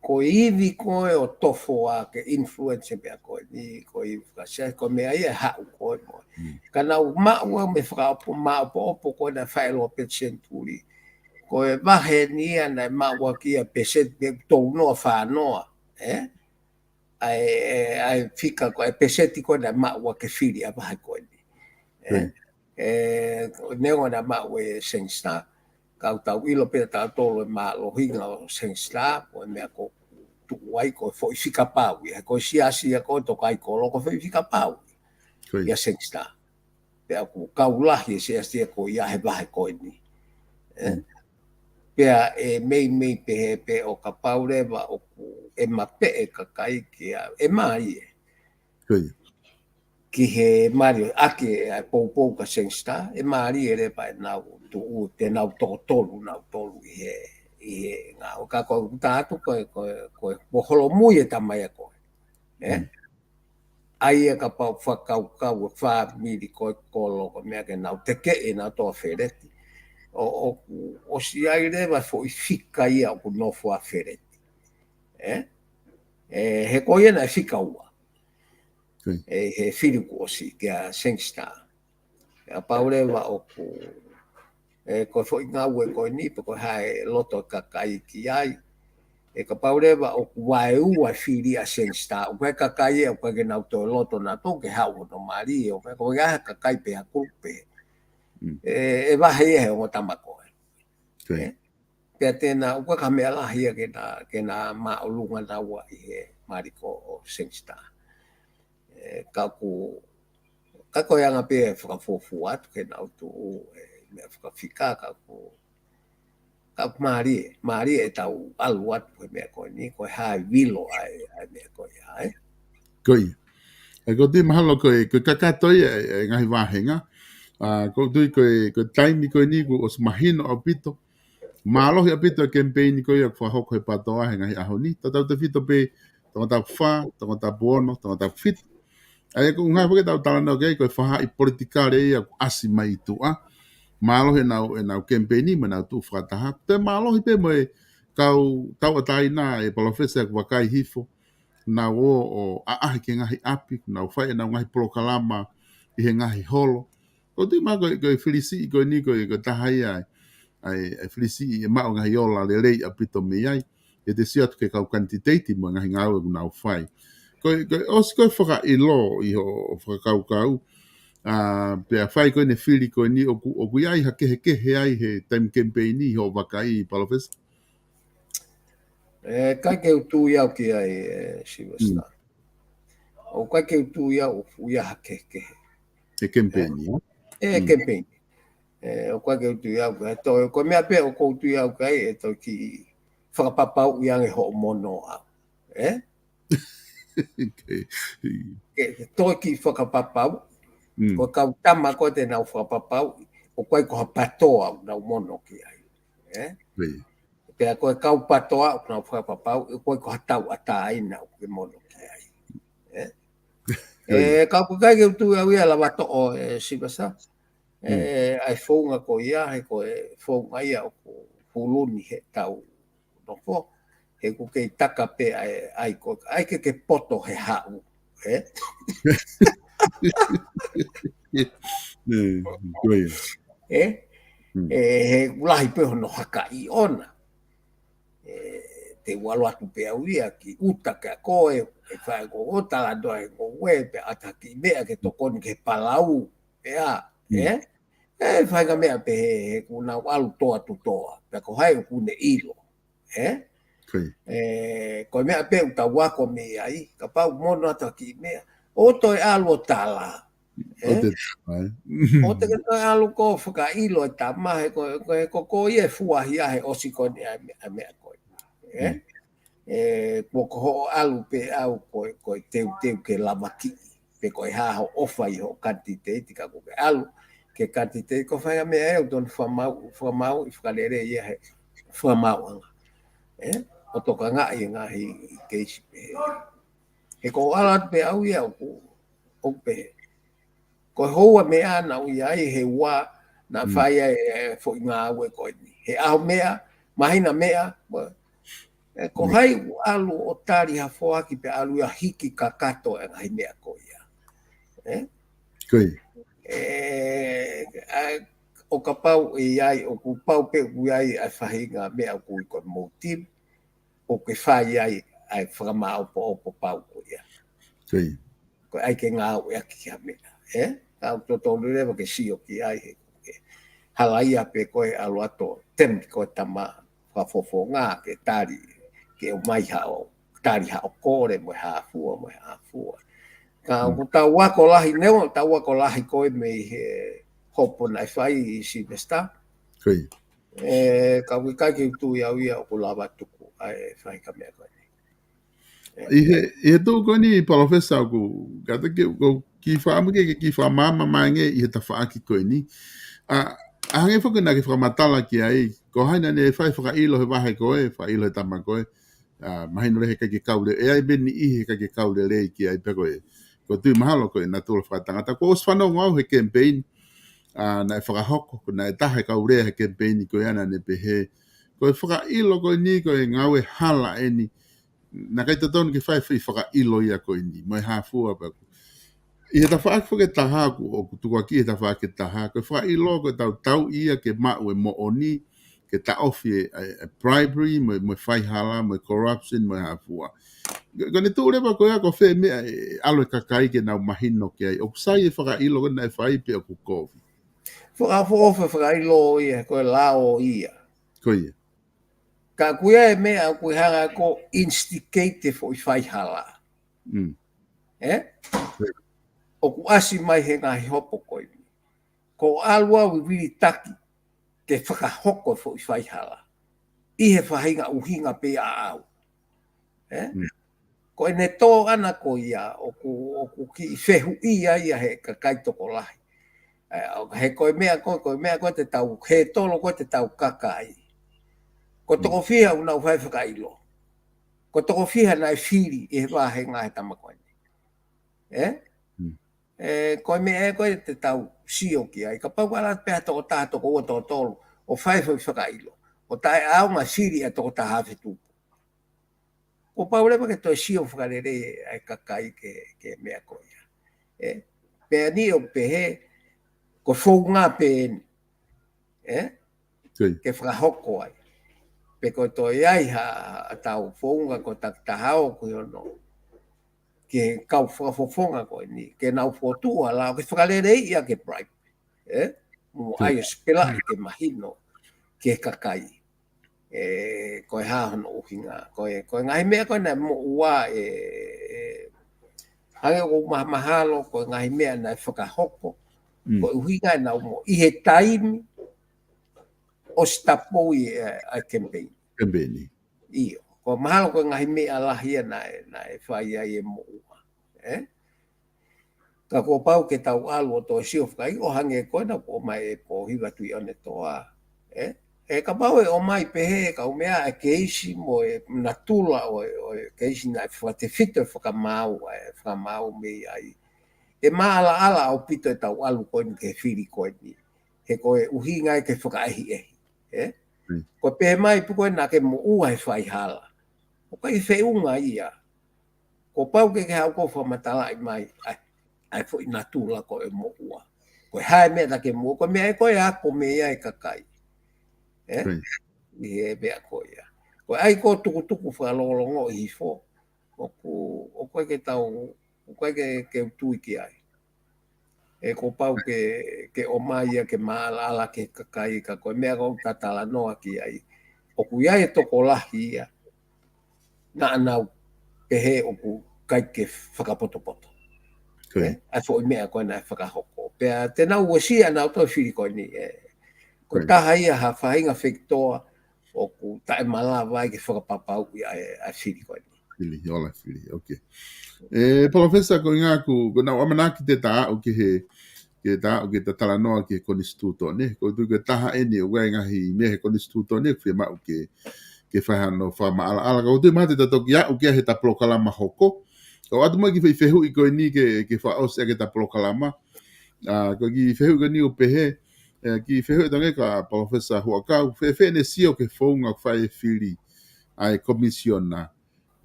ko e ivi ko ē ʻo Tofoa ke influence e meʻa ko eni, ko e ivi ka se, ko e meʻa ia ʻe haʻu ko ē mo. Ka naʻa ku maʻu au mei he fakaʻopo, maʻopoʻopo ko ē naʻe fai ʻe Lopeti Senituli. Ko e vahe ni ia naʻe maʻu ʻaki ia peseti mei he tolu noa fā noa, ʻe? ʻA e, ʻa e fika ko ē, ʻa e peseti ko ē naʻe maʻu ʻaki e fili ʻa e vahe ko eni. ʻE? ʻE, neongo naʻe maʻu ʻe Sangster, ka ʻoku tau ʻilo pē ʻe tautolu e mālohinga ʻo Sangster, ko e meʻa ko ē ʻoku tuʻu ai ko e foʻi fika pau ia, ko e siasi ia ko ē ʻo e tokaikoló ko e foʻi fika pau ia ʻa Sangster. Pea ʻoku kau lahi e siasi ia ko ia he vahe ko eni. ʻE? Pea ʻe meimei pehē pē ʻo kapau leva ʻoku ʻe mapeʻe kakai ki ai, ʻe mālie. Ki he mālie ʻaki ʻa e poupou kia Sangster, ʻe mālie leva ʻenau tuʻu, te nau tokotolu, nau tolu ʻi he, ʻi he ngāue. Ka ko e tā atu ko e, ko e, ko e, ko e holomui e tamaiki ko ē. ʻE? ʻA ia kapau fakakaukau e fāmili ko ē kolo ko e meʻa ke nau tekeʻi ʻenau toa feleti. ʻO, ʻo, ʻosi ʻi ai leva foʻi fika ia ʻoku nofo ai feleti. ʻE? ʻE, he ko ia naʻe fika ua. ʻE, he fili kuo ʻosi kia Sangster. ʻE, kapau leva ʻoku, ʻe, ko e foʻi ngāue ko eni, pe ko e hā e loto kakai ki ai. ʻE, kapau leva ʻoku vaeua fili ʻa Sangster, ʻoku ʻi ai kakai ʻe, ʻoku ʻikai ke nau toe loto nautolu ke haʻu hono mali, ʻo, ko e hā kakai pe ʻa e kulupu. ʻE, ʻe vahe ia he ongo tama ko ē. ʻE, pea te na, ʻoku ʻikai ko ha meʻa lahi ia ke na, ke na māʻolunga naua ʻi he mali ko ē ʻo Sangster. ʻE, ka ʻoku, ka ko e anga pē ʻe fakafuofua atu ke nau tuʻu, ʻe, meʻa fakafika, ka ʻoku, ka ʻoku mālie, mālie ʻetau ʻalu atu he meʻa ko eni, ko e hā e vilo ʻa e, ʻa e meʻa ko ia, ʻe? Ko ia. ʻE, ʻoku ou tui mahalo ko e, ko e kakato ia ʻe, ʻe ngaahi vāhenga. ʻA, ʻoku ou tui ko e, ko e taimi ko eni kuo ʻosi mahino ʻaupito. Mālohi ʻaupito e kemipeini ko ia ʻoku fakahoko he PATOA he ngaahi ʻaho ni. Tautautefito pē Tongatapu fā, Tongatapu ono, Tongatapu fitu. ʻA ia ko e ʻuhinga foki ʻetau talanoa ki ai, ko e faʻahi politikale ia ʻoku ʻasi mai ʻi tuʻa. Mālohi ʻenau, ʻenau kemipeini mo ʻenau tuʻu fakataha. Toe mālohi pē mo e kau tauʻatāina, ʻe Palōfesa, ʻoku vakai hifo. Nau ō ʻo ʻaʻahi ki he ngaahi ʻapi, nau fai ʻenau ngaahi polokalama ʻi he ngaahi holo. ʻOku ou tui mahalo ko e, ko e filisiʻi ko eni ko e, ko e taha ia ʻa e, ʻa e filisiʻi ʻe maʻu e ngaahi ola lelei ʻaupito mei ai. ʻE te sio atu ki he kau kanititeiti mo e ngaahi ngāue ʻoku nau fai. Ko e, ko e ʻosi ko e fakaʻilo ʻi hoʻo fakakaukau, ʻa, pea fai ko eni e fili ko eni ʻoku, ʻoku ʻi ai ha kehekehe ai he taimi kemipeini ʻi hoʻo vakai, Palōfesa? ʻE, ʻikai ke u tui au ki ai, ʻe, Sylvester. ʻOku ʻikai ke u tui au ʻoku ʻi ai ha kehekehe. He kemipeini, ʻe? ʻE, kemipeini. ʻE, ʻoku ʻikai ke u tui au ki ai. Toe, ko e meʻa pē ʻoku ou tui au ki ai, ʻe toe kiʻi fakapapauʻi ange hoʻo mono au. ʻE? Ke, ke toe kiʻi fakapapau. Ko e kau tama ko ē te nau fakapapauʻi ʻoku ʻikai ko ha PATOA ʻoku nau mono ki ai. ʻE? Pea ko e kau PATOA ʻoku nau fakapapau, ʻoku ʻikai ko ha tauʻatāina ʻoku ke mono ki ai. ʻE? ʻE, ka ʻoku ʻikai ke u tui au ia lava toʻo, ʻe, Sylvester. ʻE, ʻa e founga ko ia, he ko e founga ia ʻoku hulu ni he tau nofo. He ʻoku kei taka pē ʻa e, ʻa e ko, ʻa e ke ke poto he haʻu. ʻE? ʻE, ko ia. ʻE? ʻE, he ʻoku lahi pē hono hakaʻi ʻona. ʻE, te u ʻalu atu pē au ia ki ʻuta kia koe, ʻe fai ko ʻo talanoa he ngoue, pea ʻata ha kiʻi meʻa ke tokoni ki he palau, pea, ʻe? ʻE, fai ka meʻa pehē, he ʻoku nau ʻalu toa tu toa, pea ko hai ʻoku ne ʻilo, ʻe? Ko e meʻa pē ʻoku tau ako mei ai, kapau mono ʻata ha kiʻi meʻa, ʻo toe ʻalu ʻo tala, ʻe? ʻO te ke toe ʻalu ko e fakaʻilo e tama he ko, ko, ko, ko ia ʻe fuahi ai he ʻosi ko eni ʻa e meʻa, ʻa e meʻa ko ē. ʻE? ʻE, kuo ko hoʻo ʻalu pē au ko, ko e teuteu ke lavakiʻi. Pe ko e hā hoʻo ʻofa ʻi hoʻo kanititeiti ka ʻoku ke ʻalu. Ke kanititeiti ko e fai ha meʻa ʻe ʻoku tonu fakamaau, fakamaau ʻi fakalele ia he fakamaauʻanga. ʻE? ʻO tokangaʻi e ngaahi keisi pehē. He ko e ʻalu atu pē au ia ʻoku, ʻoku pehē. Ko e houa meʻa naʻa ku ʻi ai he ua naʻa fai ai e foʻi ngāue ko eni. He ʻaho meʻa, māhina meʻa, ʻe, ko hai ʻoku ʻalu ʻo tali ha foaki pe ʻalu ia hiki kakato e ngaahi meʻa ko ia. ʻE? ʻE, ʻa, ʻo kapau ʻe ʻi ai, ʻoku pau pē ʻoku ʻi ai ʻa e faʻahinga meʻa ʻoku ui ko e motive, ʻoku ke fai ai ʻa e fakamāʻopoʻopo pau ko ia. Ko e ʻai ke ngāueʻaki ha meʻa, ʻe? Ka ʻoku totonu leva ke sio ki ai he, ke halaia pē ko e ʻalu atu, temi ko e tama fakafofonga ke tali, ke ʻomai haʻo, tali haʻo kole mo e hā fua, mo e hā fua. Ka ʻoku tau ako lahi, neongo tau ako lahi ko ē mei he hopo naʻe fai ʻi Sylvester. ʻE, ka ʻoku ʻikai ke u tui au ia ʻoku lava tuku ʻa e fai ka meʻa ko eni. ʻI he, ʻi he tuʻu ko eni, Palōfesa, ʻoku kātaki, ʻoku kiʻi fakaʻamu ke, ke kiʻi fakamaama mai ange ʻi he tafaʻaki ko eni. ʻA, ʻa hangē foki naʻa ke fakamatala ki ai, ko hai naʻa ne fai fakaʻilo he vahe ko ē, fakaʻilo he tama ko ē, ʻa, mahino lelei he ʻikai ke kau lelei, ʻe ʻi ai pē niʻihi he ʻikai ke kau lelei ki ai pē ko ē. Ko e tui mahalo ko e natula fakatangata. Kuo ʻosi fanongo au he kemipeini, ʻa, naʻe fakahoko, ko e taha e kau lea he kemipeini ko ia naʻa ne pehē, ko e fakaʻilo ko eni, ko e ngāue hala eni, naʻe ʻikai totonu ke fai foʻi fakaʻilo ia ko eni, mo e hā fua pē. ʻI he tafaʻaki foki ʻe taha, ʻoku, ʻoku tukuakiʻi he tafaʻaki ʻe taha, ko e fakaʻilo ko e tau tauʻi ia ke maʻu e moʻoni, ke taʻofi e, e, e bribery, mo e, mo e faihala, mo e corruption, mo e hā fua. Ko, ko ʻene tuʻu leva ko ia ko fē meʻa ʻe ʻalu e kakai ke nau mahino ki ai. ʻOku sai e fakaʻilo ko ē naʻe fai pe ʻoku kovi. Fakaʻofoʻofa fakaʻilo ia, ko e lao ia. Ko ia. Ka ʻoku ʻi ai e meʻa ʻoku hanga ko e instigate e foʻi faihala. Mm. ʻE? ʻOku ʻasi mai he ngaahi hopo ko eni. Ko e ʻalu ʻo vilitaki ke fakahoko e foʻi faihala. ʻI he faʻahinga ʻuhinga pē ʻaʻau. ʻE? Mm. Ko ʻene tō ʻana ko ia, ʻoku, ʻoku kiʻi fehuʻia ia he kakai tokolahi. ʻE, ʻo, he ko e meʻa ko, ko e meʻa ko ē te tau, he tolo ko ē te tau kaka ai. Ko e toko fiha ʻoku nau fai fakaʻilo. Ko e toko fiha naʻe fili ʻi he vahenga he tama ko eni. ʻE? Mm. ʻE, ko e meʻa ē ko ē te tau sio ki ai. Kapau ʻe ʻalu pē ha toko taha, toko ua, toko tolu, ʻo fai foʻi fakaʻilo. ʻO taʻeʻaonga fili ʻa e toko taha afe tupu. Kuo pau leva ke toe sio fakalelei ʻa e kakai ki he, ki he meʻa ko ia. ʻE, pea ni ʻoku pehē, ko e founga pē eni. ʻE? Ke fakahoko ai. Pe ko e toe ʻi ai ha, ha tau founga ko e takitaha ʻoku ʻi hono. Ke kau fakafofonga ko eni. Ke nau fokotuʻu ʻa e lao ke fakaleleiʻi ʻa e bribe. ʻE? Mo ʻai ʻo sipela ke mahino ki he kakai. ʻE, ko e hā hono ʻuhinga. Ko e, ko e ngaahi meʻa ko ē naʻe moʻua ʻe, ʻe, hangē ʻoku ou mahamahalo, ko e ngaahi meʻa naʻe fakahoko. Mm. Ko e ʻuhinga ʻenau moʻua ʻi he taimi ʻosi tapou ʻa e, ʻa e kemipeini. Kemipeini. ʻIo. Ko e mahalo ko e ngaahi meʻa lahi ia naʻe, naʻe fai ai e moʻua. ʻE? Ka kuo pau ke tau ʻalu ʻo toe sio fakaʻilo hangē ko ena kuo ʻomai ʻe Pōhiva Tuʻiʻonetoa. ʻE? ʻE kapau ʻe ʻomai pehē kau meʻa e keisi mo e natula ʻo e, ʻo e keisi naʻe fakatefito e fakamaau, ʻa e fakamaau mei ai. ʻE maʻalaʻala ʻaupito e tau ʻalu ko eni ki he fili ko eni. He ko e ʻuhinga ia ke fakaʻehiʻehi. ʻE? Mm. Ko e pehē mai pē ko ē naʻa ke moʻua he faihala. ʻOku ʻikai feʻunga ia. Kuo pau ke ke haʻu ʻo fakamatalaʻi mai, ʻa e, ʻa e foʻi natula ko e moʻua. Ko e hā e meʻa naʻa ke moʻua, ko e meʻa ē ko ē ako mei ai e kakai. ʻE? Mm. ʻI he meʻa ko ia. Ko e ʻai ko e tukutuku fakalongolongoʻi hifo. ʻOku, ʻoku ʻikai ke tau, ʻoku ʻikai ke, ke u tui ki ai. ʻE kuo pau ke, ke ʻomai ia ke maʻalaʻala ki he kakai ka ko e meʻa ʻoku ta talanoa ki ai. ʻOku ʻi ai e tokolahi ia. Naʻa nau pehē ʻoku ʻikai ke fakapotopoto. Ko ia. ʻE, ʻa e foʻi meʻa ko ē naʻe fakahoko. Pea te nau uesia ʻa nautolu e fili ko eni, ʻe. Ko e Ko ia. taha ia ha faʻahinga fekitoa ʻoku taʻemalava ai ke fakapapauʻi ʻa e, ʻa e fili ko eni. Fili, ola fili, ok. ʻE, Palōfesa, ko e ʻuhinga ʻoku, ko ʻenau ʻamanaki te ta aʻu ki he, ke ta aʻu ke ta talanoa ki he konisitūtone. ʻOku ou tui ko e taha eni ʻoku ʻi ai e ngaahi meʻa he konisitūtone, ʻoku fiemaʻu ke, ke fai hano fakamaʻalaʻala. ʻOku ou tui mahalo te ta toki aʻu ki ai heʻeta polokalama hoko. ʻOatu mai e kiʻi fehuʻi ko eni ke, ke fakaʻosi ʻaki ʻeta polokalama. ʻA, ko e kiʻi fehuʻi ko eni ʻoku pehē, ʻe, kiʻi fehuʻi atu ange kia Palōfesa Huʻakau, fēfē ʻene sio ki he founga ʻoku fai e fili ʻa e komisiona.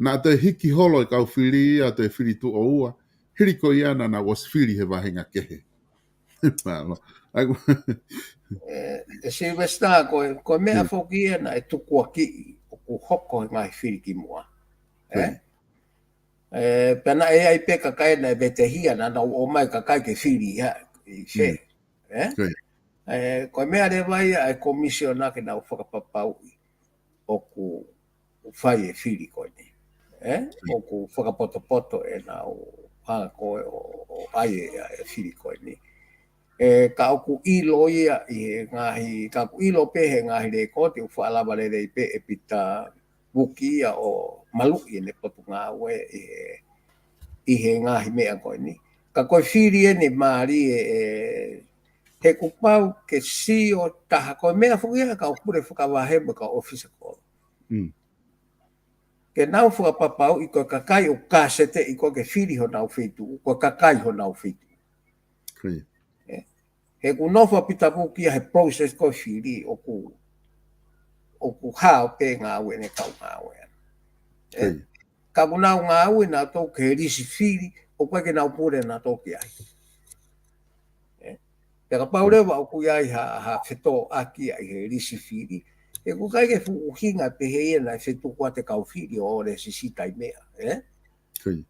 Naʻa toe hiki holo e kau fili ia, toe fili tuʻo ua, hili ko ia naʻa nau ʻosi fili he vahenga kehe. Mālō. ʻAi, ʻE, ʻe Sylvester, ko e, ko e meʻa Ia. foki ia naʻe tukuakiʻi ʻoku hoko he ngaahi fili kimuʻa. ʻE? Ia. ʻE, pea naʻe ʻi ai pē kakai naʻe vetehia naʻa nau ō mai kakai ke fili ia, ʻi se. Mm. ʻE? Ko ia. ʻE, ko e meʻa leva ia ʻa e komisiona ke nau fakapapauʻi ʻoku fai e fili ko eni. ʻE? Mm. ʻOku fakapotopoto ʻenau hanga ko ē ʻo, ʻo ʻai e, e fili ko eni. ʻE, ka ʻoku ʻilo ia ʻi he ngaahi, ka ʻoku ʻilo pē he ngaahi lēkooti ʻoku faʻa lava lelei pē ʻe Pita vuki ia ʻo maluʻi ʻene potungāue ʻi he, ʻi he ngaahi meʻa ko eni. Ka ko e fili eni mālie ē, he kuo pau ke sio taha ko e meʻa foki ia ʻa e kau pule fakavahe mo e kau ʻōfisa kolo. Mm. Ke nau fakapapauʻi ko e kakai ʻoku kāseteʻi ko ē ke fili honau feituʻu, ko e kakai honau feituʻu. Ko ia. Ē, he kuo nofo ʻa Pita Vuki ia he process ko e fili ʻoku, ʻoku hao pē ngāue ʻene kau ngāue. Ē, ko ia. Ka kuo nau ngāue nautolu ki he lisi fili, ʻoku ʻikai ke nau pule nautolu ki ai. Ē, pea kapau leva ʻoku ʻi ai ha, ha fetōʻaki ia ʻi he lisi fili, he ʻoku ʻikai ke fuʻu ʻuhinga pehē ia naʻe fetuku atu e kau fili ʻo ʻosi sisita e meʻa, ē? Ko ia.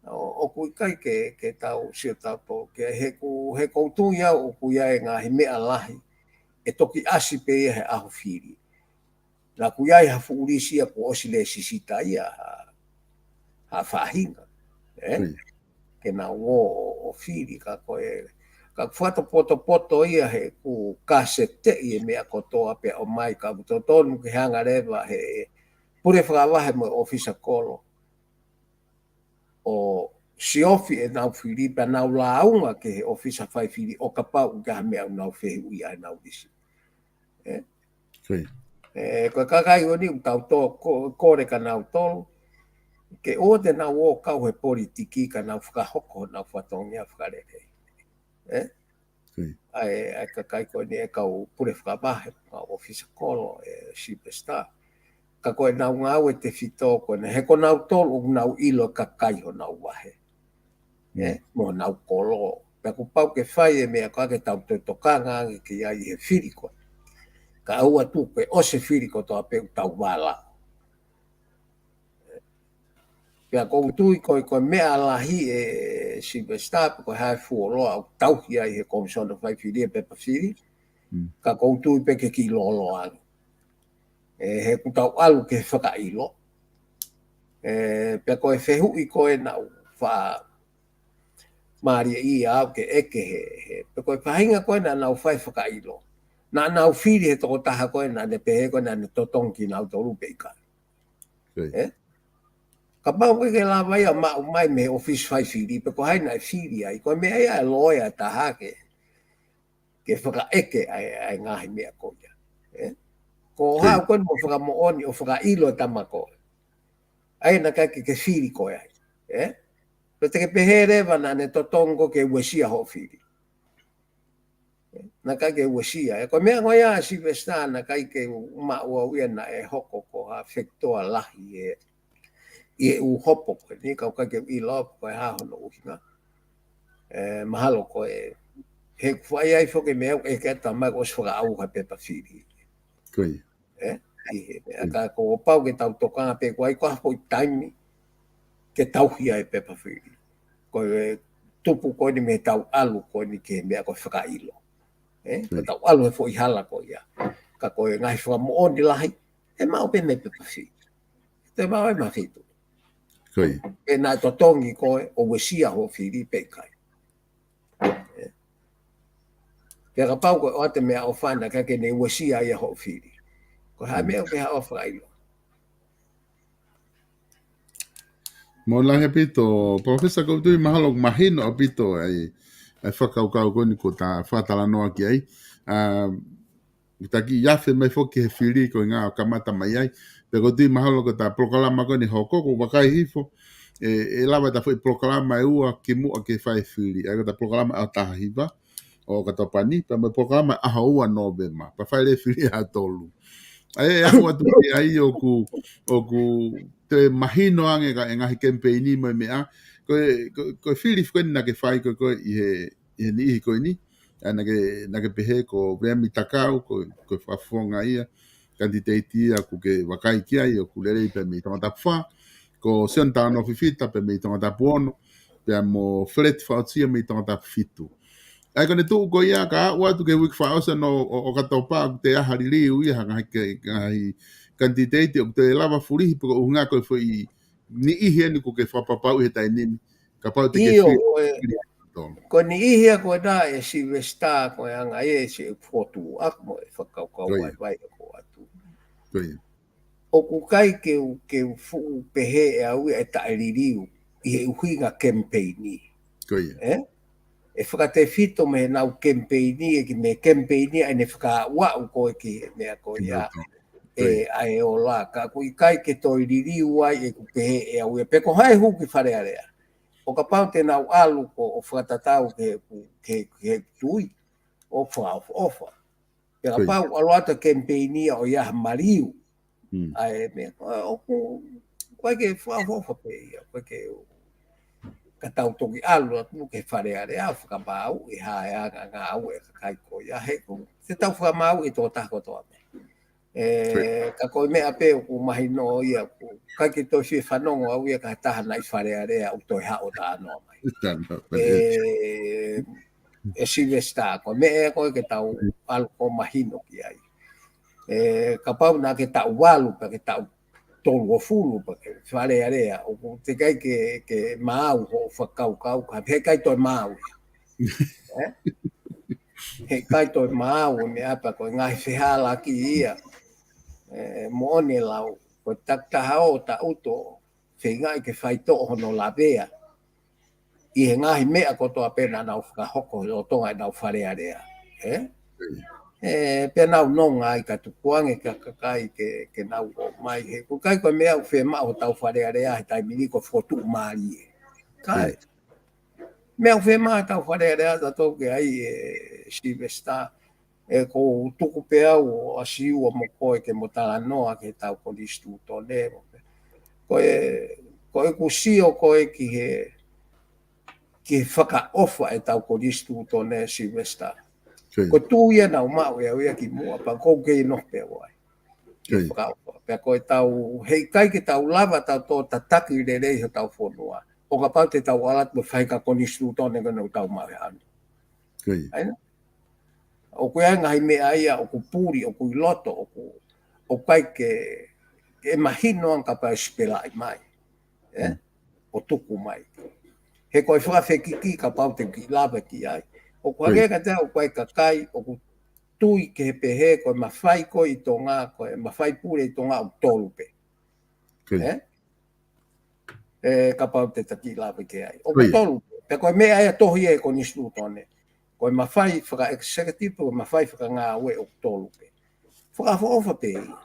ʻO, ʻoku ʻikai ke, ke tau sio tautolu ki ai, he ʻoku, he ʻoku ou tui au ʻoku ʻi ai e ngaahi meʻa lahi ʻe toki ʻasi pē ia he ʻaho fili. Naʻa kuo ʻi ai ha fuʻu lisi ia kuo ʻosi lēsisita ia ha, ha faʻahinga, ē? Ko ia. Ke nau ō ʻo, ʻo fili ka ko e, ka ʻoku fakatopotopoto ia he ʻoku kāseteʻi e meʻa kotoa pea ʻomai ka ʻoku totonu ke hanga leva he pule fakavahe mo e ʻōfisa kolo ʻo siofi ʻenau fili pea nau lāunga ki he ʻōfisa fai fili ʻo kapau ʻoku ʻi ai ha meʻa ʻoku nau fehuʻia ai ʻenau lisi. Ē? Ko ia. Ē, ko e kakai ko eni ʻoku tau tō ko, kole kia nautolu, ke ʻoua te nau ō ʻo kau he politiki ka nau fakahoko honau fatongia fakalelei. Ē? Ko ia. ʻA e, ʻa e kakai ko eni e kau pule fakavahe, kau ʻōfisa kolo, ē, Sylvester. Ka ko ʻenau ngāue tefito ko ena, he ko nautolu ʻoku nau ʻilo e kakai honau vahe. Ē, mm, mo honau kolo. Pea kuo pau ke fai e meʻa ko ia ke tau toe tokanga ange ki ai he fili ko ē. Ka ʻoua ʻe tuku ke ʻosi e fili kotoa pē ʻoku tau vala. Pea ʻoku ou tui ko e, ko e meʻa lahi ē Sylvester, pe ko e hā e fuoloa ʻoku tauhi ai he Komisiona Fai Fili e pepa fili. Mm. Ka ʻoku ou tui pē ke kiʻi lōloa ange. Ē, he ʻoku tau ʻalu ki he fakaʻilo. Ē, pea ko e fehuʻi ko ē naʻá ku faʻa mālieʻia au ke ʻeke he, he, pe ko e faʻahinga ko ē naʻa nau fai fakaʻilo. Naʻa nau fili he tokotaha ko ē naʻá ne pehē ko ē naʻá ne totongi kinautolu pe ʻikai. Ko ia. Ē? Kapau ʻoku ʻikai ke lava ia ʻo maʻu mai mei he ʻōfisi fai fili, pe ko hai naʻe fili ai, ko e meʻa ia ʻa e loea ʻe taha ke, ke fakaʻeke ʻa e, ʻa e ngaahi meʻa ko ia. Ē? Ko ia. Haʻu ko ē mo fakamoʻoni ʻo fakaʻilo e tama ko ē. ʻA ia naʻe ʻikai ke, ke fili koe ai. Ē? Pea te ke pehē leva naʻá ne totongi koe ke uesia hoʻo fili. Naʻe ʻikai ke uesia. Ē, ko e meʻa ko ia Sylvester naʻe ʻikai ke maʻu au ia naʻe hoko ko ha fekitoa lahi ē, ʻi he ʻū hopo ko eni, ka ʻoku ʻikai ke u ʻilo pe ko e hā hono ʻuhinga. Ē, mahalo ko e, he ʻoku fai ai foki e meʻa ʻoku ʻeke atu tamai kuo ʻosi fakaʻauha e pepa fili. Ko ia. Ē? ʻI he meʻa, mm, ka kuo pau ke tau tokanga pē ko ai ko ha foʻi taimi ke tauhi ai e pepa fili. Ko e tupu ko eni mei heʻetau ʻalu ko eni ki he meʻa ko e fakaʻilo. Ē? Ko, mm, ʻetau ʻalu he foʻi hala ko ia. Ka ko e ngaahi fakamoʻoni lahi, ʻe maʻu pē mei he pepa fili. Te maʻu ai mei he feituʻu. Ko ia. Pe naʻe totongi koe ʻo uesia hoʻo fili pe ʻikai. Ē. Pea kapau ko e ʻoatu e meʻaʻofa naʻe ʻikai ke ne uesia ia hoʻo fili. Ko e hā, mm, meʻa ʻoku ke haʻu ʻo fakaʻilo. Mālō lahi ʻaupito, Professor, ʻoku ou tui mahalo ʻoku mahino ʻaupito ai, ʻa e fakakaukau ko eni kuo ta fakatalanoa ki ai. ʻA, ʻoku ta kiʻi afe mai foki he fili ko e ʻuhinga ʻoku kamata mai ai. Pea ʻoku ou tui mahalo ko ʻeta polokalama ko eni hoko, ʻoku ou vakai hifo, ʻe, ʻe lava ʻeta foʻi polokalama ʻe ua kimuʻa ke fai e fili. ʻA ia ko ʻeta polokalama ʻaho taha hiva ʻo ʻOkatopa ni, pea mo e polokalama ʻaho ua Nōvema. Pea fai leva e fili ʻaho tolu. ʻA ia, ʻe aʻu atu ki ai ʻoku, ʻoku toe mahino ange ka e ngaahi kemipeini mo e meʻa. Ko e, ko, ko e fili ko eni naʻá ke fai ko, ko ē ʻi he, ʻi he niʻihi ko eni. ʻA ia naʻá ke, naʻá ke pehē ko Veami Takau, ko, ko e fakafofonga ia, kanititeiti ia ʻoku ke vakai ki ai, ʻoku lelei pē mei Tongatapu fā, ko Sione Talanoa Fifita pē mei Tongatapu ono, pea mo Feleti Faʻotia mei Tongatapu fitu. ʻA ia ko ʻene tuʻu ko ia, ka aʻu atu ki he uike fakaʻosi ʻo, ʻo, ʻOkatopa, ʻoku toe ʻi ai ha liliu ia, ha ngaahi ke, ngaahi kanititeiti ʻoku toe lava fulihi, pe ko e ʻuhinga ko e foʻi niʻihi eni ʻoku ke fakapapauʻi he taimi ni. Kapau te ke, ʻio, fili, ko e, fili tonu. Ko e niʻihi ia ko ena ē Sylvester ko e anga ia e se fotu aku mo e fakakaukau, ko ia, vaivai ko atu. Ko ia. ʻOku ʻikai ke u, ke u fuʻu pehē ʻe au ia ʻe taʻeliliu ʻi he ʻuhinga kemipeini. Ko ia. ʻE? ʻE fakatefito mei heʻenau kemipeini, ʻe ki mei he kemipeini ʻa ʻene fakaaʻuaʻu ko ē ki he meʻa ko ia. Ko ia. ʻE, ʻa e ola, ka ʻoku ʻikai ke toe liliu ai ʻeku pehē ʻe au ia. Pe ko hai hū ki Fale Alea. ʻO kapau te nau ʻalu ko ʻo fakatatau ki he, ki he, ki he tui, ʻo fakaʻofoʻofa. Pea kapau ʻalu atu kemipeini ia ʻo ʻi ai ha maliu. ʻA e meʻa, ʻoku, ʻoku ʻikai ke fakaʻofoʻofa pē ia, ʻoku ʻikai ke, ka tau toki ʻalu atu ki Fale Alea, fakamaauʻi ha ʻe anga ngāue ʻa e kakai ko ia, he ko, te tau fakamaauʻi e tokotaha kotoa pē. ʻE, ka ko e meʻa pē ʻoku mahino ia, ʻoku ʻikai ke toe fie fanongo au ia ki ha taha naʻe ʻi Fale Alea ʻoku toe haʻu ʻo talanoa mai. ʻE, ʻe Sylvester, ko e meʻa ia ko ē ke tau ʻalu ʻo mahino ki ai. ʻE, kapau naʻa ke taʻu valu, pe ke taʻu tolungofulu, pe ke Fale Alea, ʻoku teʻeki ai ke, ke maau hoʻo fakakaukau, ka heʻikai toe maau ia. ʻE? Heʻikai toe maau e meʻa pea ko e ngaahi fehālaaki ia. ʻE, moʻoni e lau, ko e takitaha ʻo taʻuto, feingaʻi ke faitoʻo hono lavea ʻi he ngaahi meʻa kotoa pē naʻa nau fakahoko ʻi Tonga ʻenau Fale Alea. ʻE? ʻE, pea nau nonga ai ka tukuange ka kakai ke, ke nau ō mai he. ʻOku ʻikai ko e meʻa ʻoku fiemaʻu hotau Fale Alea he taimi ni ko e fokotuʻu mālie. ʻIkai. Meʻa ʻoku fiemaʻu hotau Fale Alea tatou ke ʻai ʻe Sylvester. ʻE ko u tuku pē au ʻo ʻasi ua mo koe ke mo talanoa ki heʻetau konisitūtone. Ko e, ko ʻeku sio ko ē ki he, ki he fakaʻofa ʻetau konisitūtone Sylvester. Ko e tui ia naʻa ku maʻu ʻe au ia kimuʻa pea ʻoku ou kei nofo pē au ai. Ki he fakaʻofa. Pea ko ʻetau, heʻikai ke tau lava tautolu tataki lelei hotau fonua ʻo kapau te tau ʻalu atu mo fai ha konisitūtone ko ē naʻa tau maʻu he ʻaho ni. ʻAi na. ʻOku ʻi ai e ngaahi meʻa ia ʻoku puli, ʻoku ʻi loto, ʻoku, ʻoku ʻikai ke, ke mahino ange kapau ʻe sipelaʻi mai. ʻE? ʻO tuku mai. He ko e fakafekiki kapau te u kiʻi lave ki ai. ʻOku hangē kiate au ʻoku ʻi ai e kakai ʻoku tui ke he pehē ko e mafai ko ē ʻi Tonga, ko e mafai pule ʻi Tonga ʻoku tolu pē. ʻE? ʻE, kapau te ta kiʻi lave ki ai. ʻOku tolu pē. Pea ko e meʻa ia ʻoku tohi ʻe he konisitūtone. Ko e mafai fakaʻekiseketivu, ko e mafai fakangāue ʻoku tolu pē. Fakaʻofoʻofa pē ia.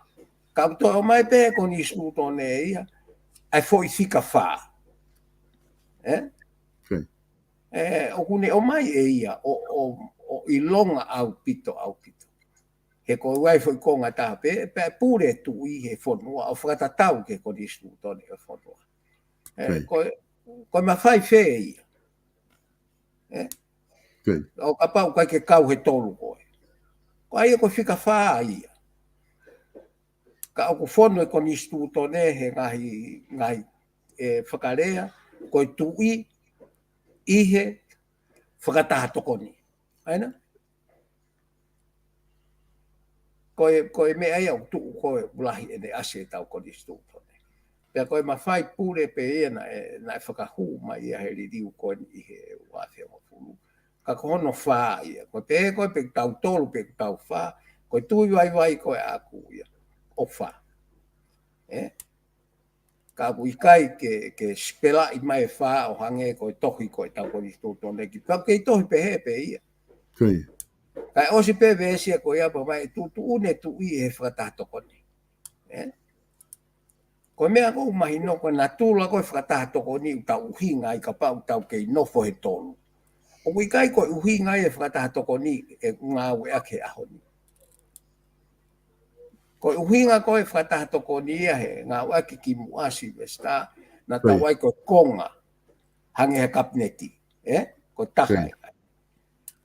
Ka ʻoku toe ʻomai pē ʻe he konisitūtone ia ʻa e foʻi fika fā. ʻE? ʻE, ʻoku ne ʻomai ʻe ia ʻo, ʻo, ʻo ʻilonga ʻaupito, ʻaupito. He ko e ʻai foʻi konga taha pē, pea pule tuʻi he fonua, ʻo fakatatau ki he konisitūtone ʻo e fonua. ʻE, ko e, ko e mafai fē ia. ʻE? ʻO kapau ʻoku ʻikai ke kau he tolu ko ē. Ko ia ko e fika fā ia. Ka ʻoku fonu e konisitūtone he ngaahi, ngaahi, ʻe, fakalea, ko e tuʻi ʻi he fakataha tokoni. ʻAi na? Ko e, ko e meʻa ia ʻoku tuʻu ko e ʻoku lahi ʻene ʻasi ʻetau konisitūtone. Pea ko e mafai pule pē ia naʻe, naʻe fakahū mai ia he liliu ko eni ʻi he ua afe hongofulu. Ka ko hono fā ia. Ko e pehē ko ē pe ʻoku tau tolu pe ʻoku tau fā. Ko e tui vaivai ko ē ʻaʻaku ia. ʻOku fā. ʻE? Ka ʻoku ʻikai ke, ke sipelaʻi mai e fā ʻo hangē ko e tohi ko ē ʻetau konisitūtone ki. Pea ʻoku kei tohi pehē pē ia. Kae ʻosi pē veesi ia ko ia pea mai ʻe tuʻutuʻuni e tuʻi he fakataha tokoni. ʻE? Ko e meʻa ʻoku mahino ko e natula ko e fakataha tokoni ʻoku tau ʻuhinga ai kapau ʻoku tau kei nofo he tolu. ʻOku ʻikai ko e ʻuhinga ia e fakataha tokoni ʻeku ngāueʻaki he ʻaho ni. Ko e ʻuhinga ko e fakataha tokoni ia he ngāueʻaki kimuʻa Sylvester, naʻa tau ʻai ko e konga, hangē ha kapineti, ʻe? Ko e taha ʻe.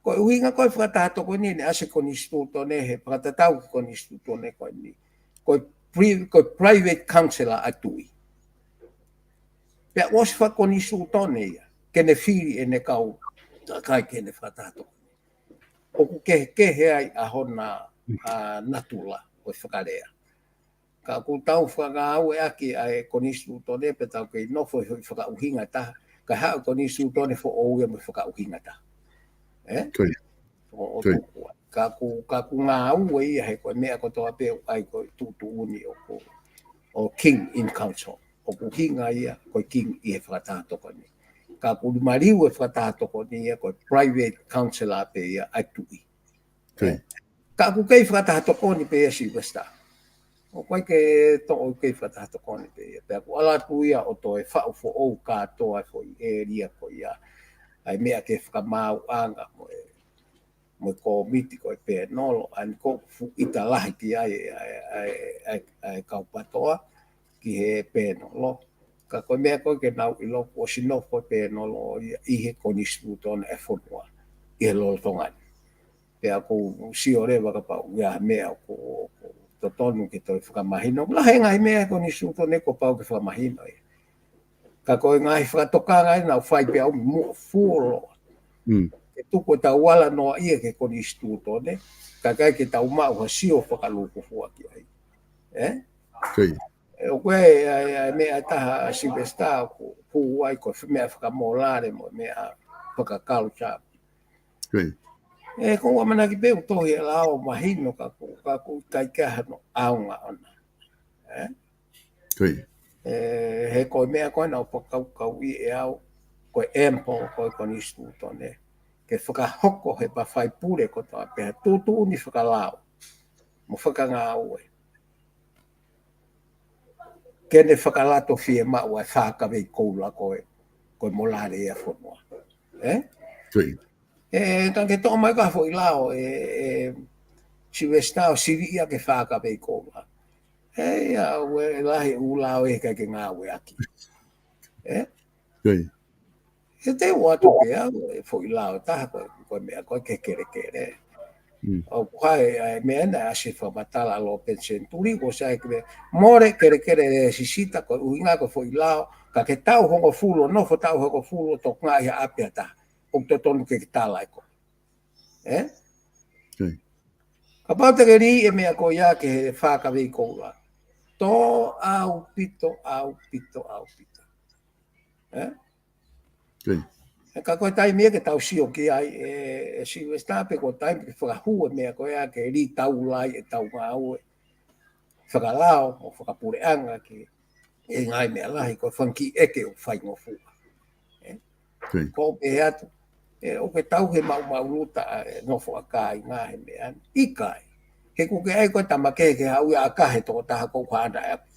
Ko e ʻuhinga ko e fakataha tokoni naʻe ʻasi he konisitūtone he fakatatau ki he konisitūtone ko eni. Ko e pri-, ko e private council ʻa e tuʻi. Pea ʻosi fakakonisitūtone ia, ke ne fili ʻene kau kakai ke ne fakataha tokoni. ʻOku kehekehe ai ʻa hona, ʻa, natula ʻo e fakalea. Ka ʻoku tau fakangāueʻaki ʻa e konisitūtone pea tau kei nofo he fakaʻuhinga taha. Kae haʻu e konisitūtone foʻou ia mo e fakaʻuhinga taha. ʻE? ʻO, ʻo tuku ai. Ka ʻoku, ka ʻoku ngāue ia he ko e meʻa kotoa pē ʻoku ʻai ko e tuʻutuʻuni ʻoku, ʻo King in Council. ʻOku hinga ia ko e King ʻi he fakataha tokoni. Ka ʻoku maliu e fakataha tokoni ia ko e private council pē ia ʻa e tuʻi. Ka ʻoku kei fakataha tokoni pē ia Sylvester. ʻOku ʻikai ke toʻo kei fakataha tokoni pē ia. Pea ʻoku ʻalu atu ia ʻo toe faʻu foʻou kātoa e foʻi ʻēlia ko ia. ʻA e meʻa ke fakamaauʻanga mo e mo e kōmiti ko e pēnolo, ʻa eni ko e fuʻu ʻita lahi ki ai ʻa e, ʻa e, ʻa e, ʻa e kau PATOA ki he pēnolo. Ka ko e meʻa ko ē ke nau ʻilo kuo ʻosi nofo e pēnolo ia ʻi he konisitūtone e fonua, ʻi he lolotonga ni. Pea ʻoku ou sio leva kapau ʻoku ʻi ai ha meʻa ʻoku, ʻoku totonu ke toe fakamahino. Lahi e ngaahi meʻa he konisitūtone kuo pau ke fakamahino ia. Ka ko e ngaahi fakatokanga ʻe nau fai pē ʻaʻau muʻa fuoloa. Ke tuku ʻetau ala noa ia ki he konisitūtone, kae ʻikai ke tau maʻu ha sio fakalūkufua ki ai. Ē? ʻOku ʻi ai, ʻi ai, ʻi ai meʻa ʻe taha Sylvester ʻoku hū ai ko e meʻa fakamōlale mo e meʻa fakaculture. ʻE, ʻoku ou ʻamanaki pē ʻoku tohi e lao mahino ka ʻoku, ka ʻoku ʻikai ke ʻi ai hano ʻaonga ʻona. Ē? ʻE, he ko e meʻa ko ē naʻá ku fakakaukauʻi ʻe au, ko e ample ko ē konisitūtone, ke fakahoko he pa faipule kotoa pē ha tuʻutuʻuni fakalao mo fakangāue. Ke ne fakalato fiemaʻu ʻa e fakavei koula ko ē, ko e mōlale ia fonua. Ē? ʻE, ka ke toʻo mai ka foʻi lao, ʻe, ʻe, Sylvester ʻo sivi ia ke fakavei koula. ʻE, ia, ʻoku lahi ʻū lao ʻe ʻikai ke ngāueʻaki. Ē? He te u ʻoatu pē au e foʻi lao ʻe taha ko e, ko e meʻa ko ē ke kelekele. ʻOku ʻi ai, ʻa e meʻa naʻe ʻasi fakamatala ʻa Lōpeni Senituli, ko e sai ke meʻa, mole kelekele ʻe sisita ko e ʻuhinga ko e foʻi lao, ka ke taʻu hongofulu, nofo taʻu hongofulu, tokangaʻi ha ʻapi ʻe taha. ʻOku totonu ke ke tala ʻe koe. Ē? Kapau te ke lī e meʻa ko ia ki he fakavei koula. Tō ʻaupito, ʻaupito, ʻaupito. Ē? ʻE ka ko e taimi ia ke tau sio ki ai ʻe, ʻe Sylvester pe ko e taimi ke fakahū e meʻa ko ia ke lī taula ai ʻetau ngāue fakalao mo fakapuleʻanga ki he ngaahi meʻa lahi ko e fanga kiʻi ʻeke ʻoku faingofua. Ē? Ko e pehē atu, ē, ʻoku ke tauhi e maʻumaʻuluta ʻa e nofo ʻa kāinga he meʻa ni. ʻIkai. He ʻoku ke ʻai ko e tama kehe ke haʻu ia ʻo ʻakahi e tokotaha ko ē ʻoku haʻana ʻapi.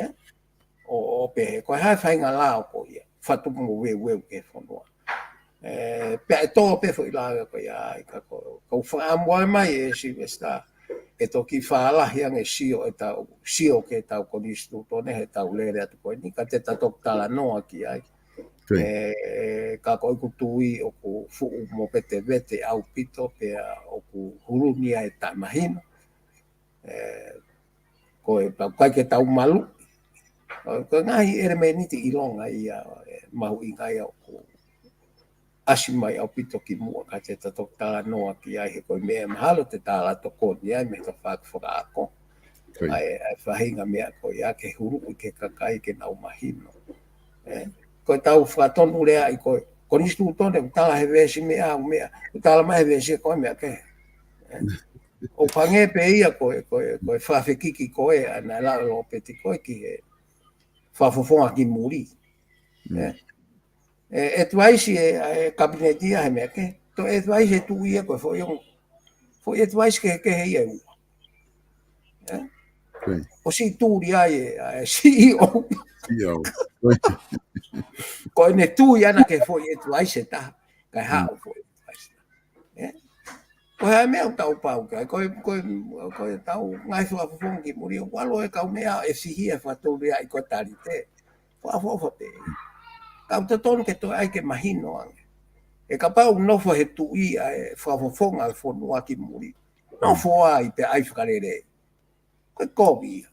Ē? ʻO, ʻo pehē, ko e hā e faʻahinga lao ko ia, fatu mo veuveu ki he fonua. ʻE, pea ʻe tō pē foʻi lao ko ia, ʻi ka ko, ko e fakaʻamu ʻa e mai ʻe Sylvester, ʻe toki fālahi ange sio ʻetau, sio ki heʻetau konisitūtone heʻetau lele atu ko eni, ka te ta toki talanoa ki ai. ʻE, ka ko ʻeku tui ʻoku fuʻu movetevete ʻaupito pea ʻoku huluni ai e taʻemahino. ʻE, ko e tau kai ke tau malu. Ko e ngaahi ʻelemēniti ʻilonga ia, ʻe, mahuʻinga ia ʻoku ʻasi mai ʻaupito ki muʻa ka te ta toki talanoa ki ai he ko e meʻa mahalo te tala tokoni ai mei he tafaʻaki fakaako. ʻA e, ʻa e faʻahinga meʻa ko ia ke huluʻi ki he kakai ke nau mahino. ʻE, ko e tau fakatonu lea ʻi ko e, konisitūtone, ʻoku tala he veesi meʻa, ʻoku meʻa, ʻoku tala mai he veesi ko e meʻa kehe. ʻE, ʻoku hangē pē ia ko e, ko e, ko e fakafekiki ko ē, ʻa naʻe lau ʻe Lōpeti ko ē ki he fakafofonga ki muli. ʻE, ʻe advice e, ʻa e kapineti ia he meʻa kehe. Toe advice e tuʻi ia ko e foʻi ongo. Foʻi advice kehekehe ia ʻe ua. ʻE? ʻOsi tuli ai e, ʻa e C E O. Ko ʻene tui ʻana ki he foʻi advice ʻe taha. Kae haʻu foʻi advice. ʻE? Ko e hā e meʻa ʻoku tau pau ki ai, ko e, ko e, ko e tau ngaahi fakafofonga ki muli, ʻoku ʻalu e kau meʻa ʻe fihi e fakatuli ai ko e talite. Fakaʻofoʻofa pē. Ka ʻoku totonu ke toe ʻai ke mahino ange. ʻE kapau nofo he tuʻi ʻa e fakafofonga e fonua ki muli. Nofo ai pē ʻai fakalelei. Ko e kovi ia.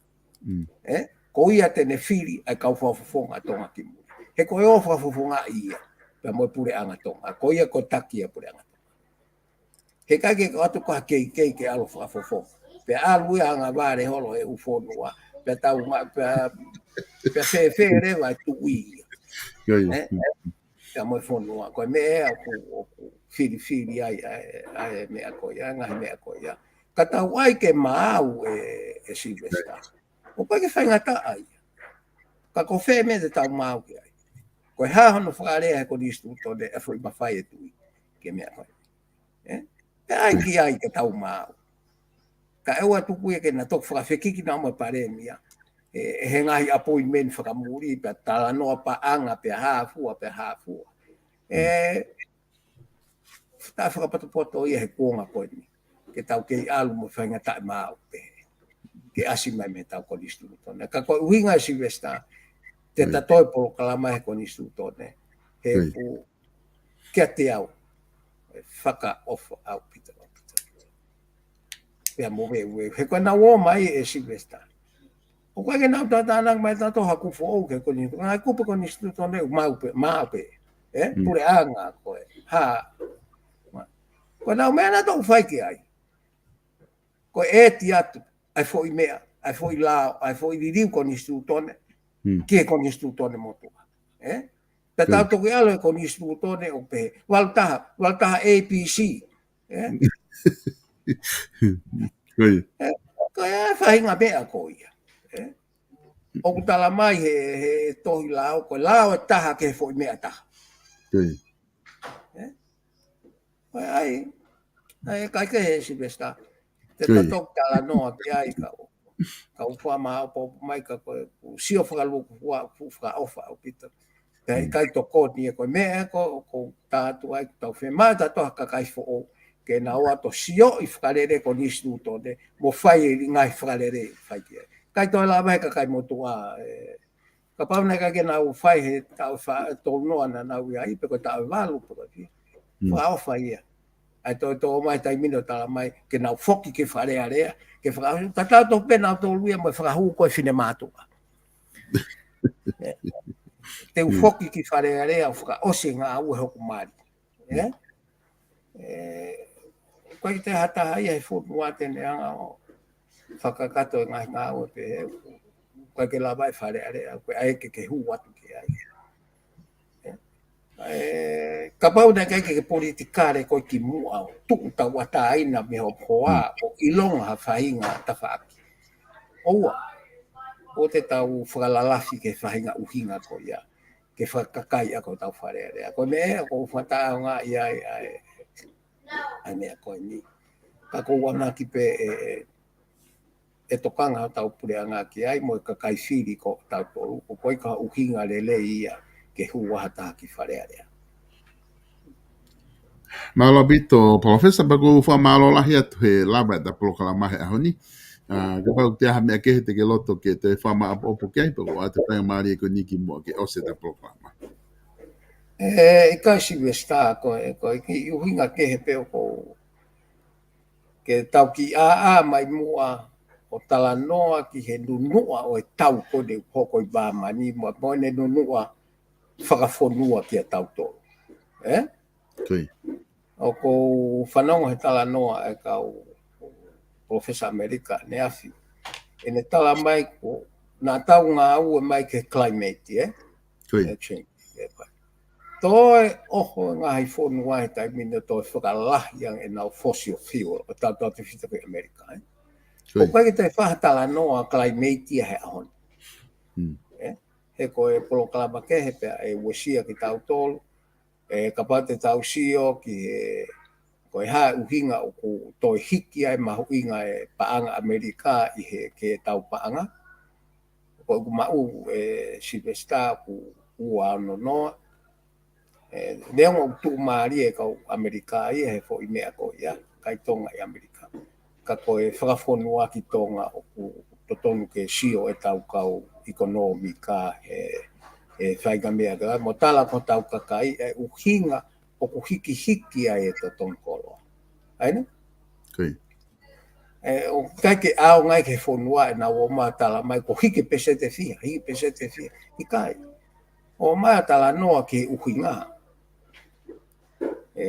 ʻE? Ko ia te ne fili ʻa e kau fakafofonga Tonga ki muli. He ko e ō fakafofonga ia. Pea mo e puleʻanga Tonga. Ko ia ko e taki ʻa e puleʻanga Tonga. He ʻikai ke ʻoatu ko ha keikei ke ʻalu fakafofonga. Pea ʻalu ia ʻo anga vale holo he ʻū fonua. Pea tau nga, pea, pea fēfē leva e tuʻi ia. ʻE? Pea mo e fonua. Ko e meʻa ʻoku, ʻoku filifili ai, ʻa e, ʻa e meʻa ko ia, ngaahi meʻa ko ia. Ka tau ʻai ke maau ʻe, ʻe Sylvester. ʻOku ʻikai ke faingataʻa ia. Ka ko fē meʻa te tau maau ki ai? Ko e hā hono fakalea he konisitūtone ʻa e foʻi mafai e tui ki he meʻa ko ē? Ē? Pea ʻai ki ai ke tau maau. Ka ʻoua tuku ia ke na toki fakafekiki naʻa mo e palēmia. ʻE, ʻe he ngaahi appointment fakamuli, pea talanoa paʻanga, pea hā fua, pea hā fua. ʻE, taʻe fakapotopoto ia he kuonga ko eni. Ke tau kei ʻalu mo e faingataʻa maau pē. Ke ʻasi mai mei he tau konisitūtone. Ka ko e ʻuhinga ʻe Sylvester, te ta toe polokalama he konisitūtone. He ʻoku kiate au, ʻe fakaʻofa ʻaupito, ʻaupito. Pea mo veuveu, he ko e naʻa ō mai ʻe Sylvester. ʻOku ʻikai ke nau tātānaki mai tautolu ha kupu foʻou ki he konisitūtone, ngaahi kupu konisitūtone ʻoku maau pē, maau pē. Ē? Puleʻanga ko ē. Hā. Ko e naʻa mo e meʻa naʻa tau fai ki ai. Ko e ʻeti atu, ʻa e foʻi meʻa, ʻa e foʻi lao, ʻa e foʻi liliu konisitūtone, ki he konisitūtone motuʻa. Ē? Pea tau toki ʻalu he konisitūtone ʻo pehē, valu taha, valu taha A B C. Ē? Ko ia. Ē, ko e faʻahinga meʻa ko ia. Ē? ʻOku tala mai he, he tohi lao, ko e lao ʻe taha ki he foʻi meʻa ʻe taha. Ko ia. Ē? Ko ia ai, ai, ʻikai ke he Sylvester. Te ta toki talanoa ki ai kau. Kau fua maopoopo mai ka ko e, ʻoku sio fakalūkufua, ʻoku fakaʻofa ʻaupito. Pea ʻikai tokoni ia ko e meʻa ko, ʻoku tā atu ai, ʻoku tau fiemaʻu tautolu ha kakai foʻou. Ke nau ō atu ʻo sioʻi fakalele konisitūtone, mo fai e ngaahi fakalele fai ki ai. ʻIkai toe lava he kakai motuʻa, ē, kapau naʻe ʻikai ke nau fai he taʻu ʻe fā, tolu noa naʻa nau ʻi ai, pe ko e taʻu ʻe valu, pe ko e fē. Fakaʻofa ia. ʻAi toe tō mai taimi ni ʻo tala mai, ke nau foki ki Fale Alea, ke faka-, tatau tofu pē nautolu ia mo e fakahū ko e finemātuʻa. Te u foki ki Fale Alea, ʻo fakaʻosi e ngāue hoku mali. Ē? Ē, ʻoku ʻikai ke toe ha taha ia he fonua te ne hanga ʻo fakakakato e ngaahi ngāue pehē, ʻoku ʻikai ke lava ʻe Fale Alea, ʻoku ʻai ke ke hū atu ki ai. Ē, ē, kapau naʻe ʻikai ke ke politikale koe kimuʻa ʻo tuʻu tauʻatāina mei ho hoa ʻo ʻilonga ha faʻahinga tafaʻaki. ʻOua, ʻoua te tau fakalalafi ki he faʻahinga ʻuhinga ko ia. Ke fakakakai ʻaki hotau Fale Alea. Ko e meʻa ʻoku ou fakataʻeʻaongaʻi ai, ʻa e, ʻa e meʻa ko eni. Ka ʻoku ou ʻamanaki pē ʻe, ʻe, ʻe tokanga hotau puleʻanga ki ai, mo e kakai fili ko tautolu, ʻoku ʻikai ko ha ʻuhinga lelei ia ke hū ai ha taha ki Fale Alea. Mālō ʻaupito, Palōfesa, pea ʻoku ou fakamālō lahi atu he lava ʻeta polokalama he ʻaho ni. ʻA, kapau ʻoku ʻi ai ha meʻa kehe te ke loto ke toe fakamāʻopoʻopo ki ai, pea ʻoku ou ʻoatu e faingamālie ko eni kimuʻa ke ʻosi ʻeta polokalama. Ē, ʻikai Sylvester, ko e, ko e kiʻi ʻuhinga kehe pē ʻoku ou ke tau kiʻi ʻāʻā mai muʻa ʻo talanoa ki he nunuʻa ʻo e tau ko eni ʻoku hoko ʻi māmani mo, mo ʻene nunuʻa fakafonua kia tautolu. Ē? ʻOku ou fanongo he talanoa ʻa e kau Palōfesa ʻAmelika ʻaneafi. ʻEne tala mai ko naʻa tau ngāue mai ki he climate, ē? Ē, change, ē, pai. Toe ʻoho e ngaahi fonua he taimi ni toe fakalahi ange ʻenau fossil fuel, ʻo tautautefito ki ʻAmelika, ē? ʻOku ʻikai ke toe fai ha talanoa climate ia he ʻaho ni. Ē? He ko e polokalama kehe pea ʻe uesia kitautolu, ē, kapau te tau sio ki he, ko e hā e ʻuhinga ʻoku toe hiki ai mahuʻinga e paʻanga ʻAmelika ʻi he ke tau paʻanga. Ko ʻeku maʻu ʻe Sylvester ʻoku ua ono noa. Ē, neongo ʻoku tuʻumālie e kau ʻAmelika ia he foʻi meʻa ko ia, ʻikai Tonga ʻi ʻAmelika. Ka ko e fakafonuaki Tonga ʻoku totonu ke sio ʻetau kau ʻekonōmika he, he faʻahinga meʻa ka, mo tala ko hotau kakai, ʻa e ʻuhinga ʻoku hikihiki ai e totongi koloa. ʻAi nē? Ē, ʻoku ʻikai ke ʻaonga ia ki he fonua ʻenau ō mai ʻo tala mai ko e hiki peseti fiha, hiki peseti fiha. ʻIkai. ʻO mai ʻo talanoa ki he ʻuhinga. Ē,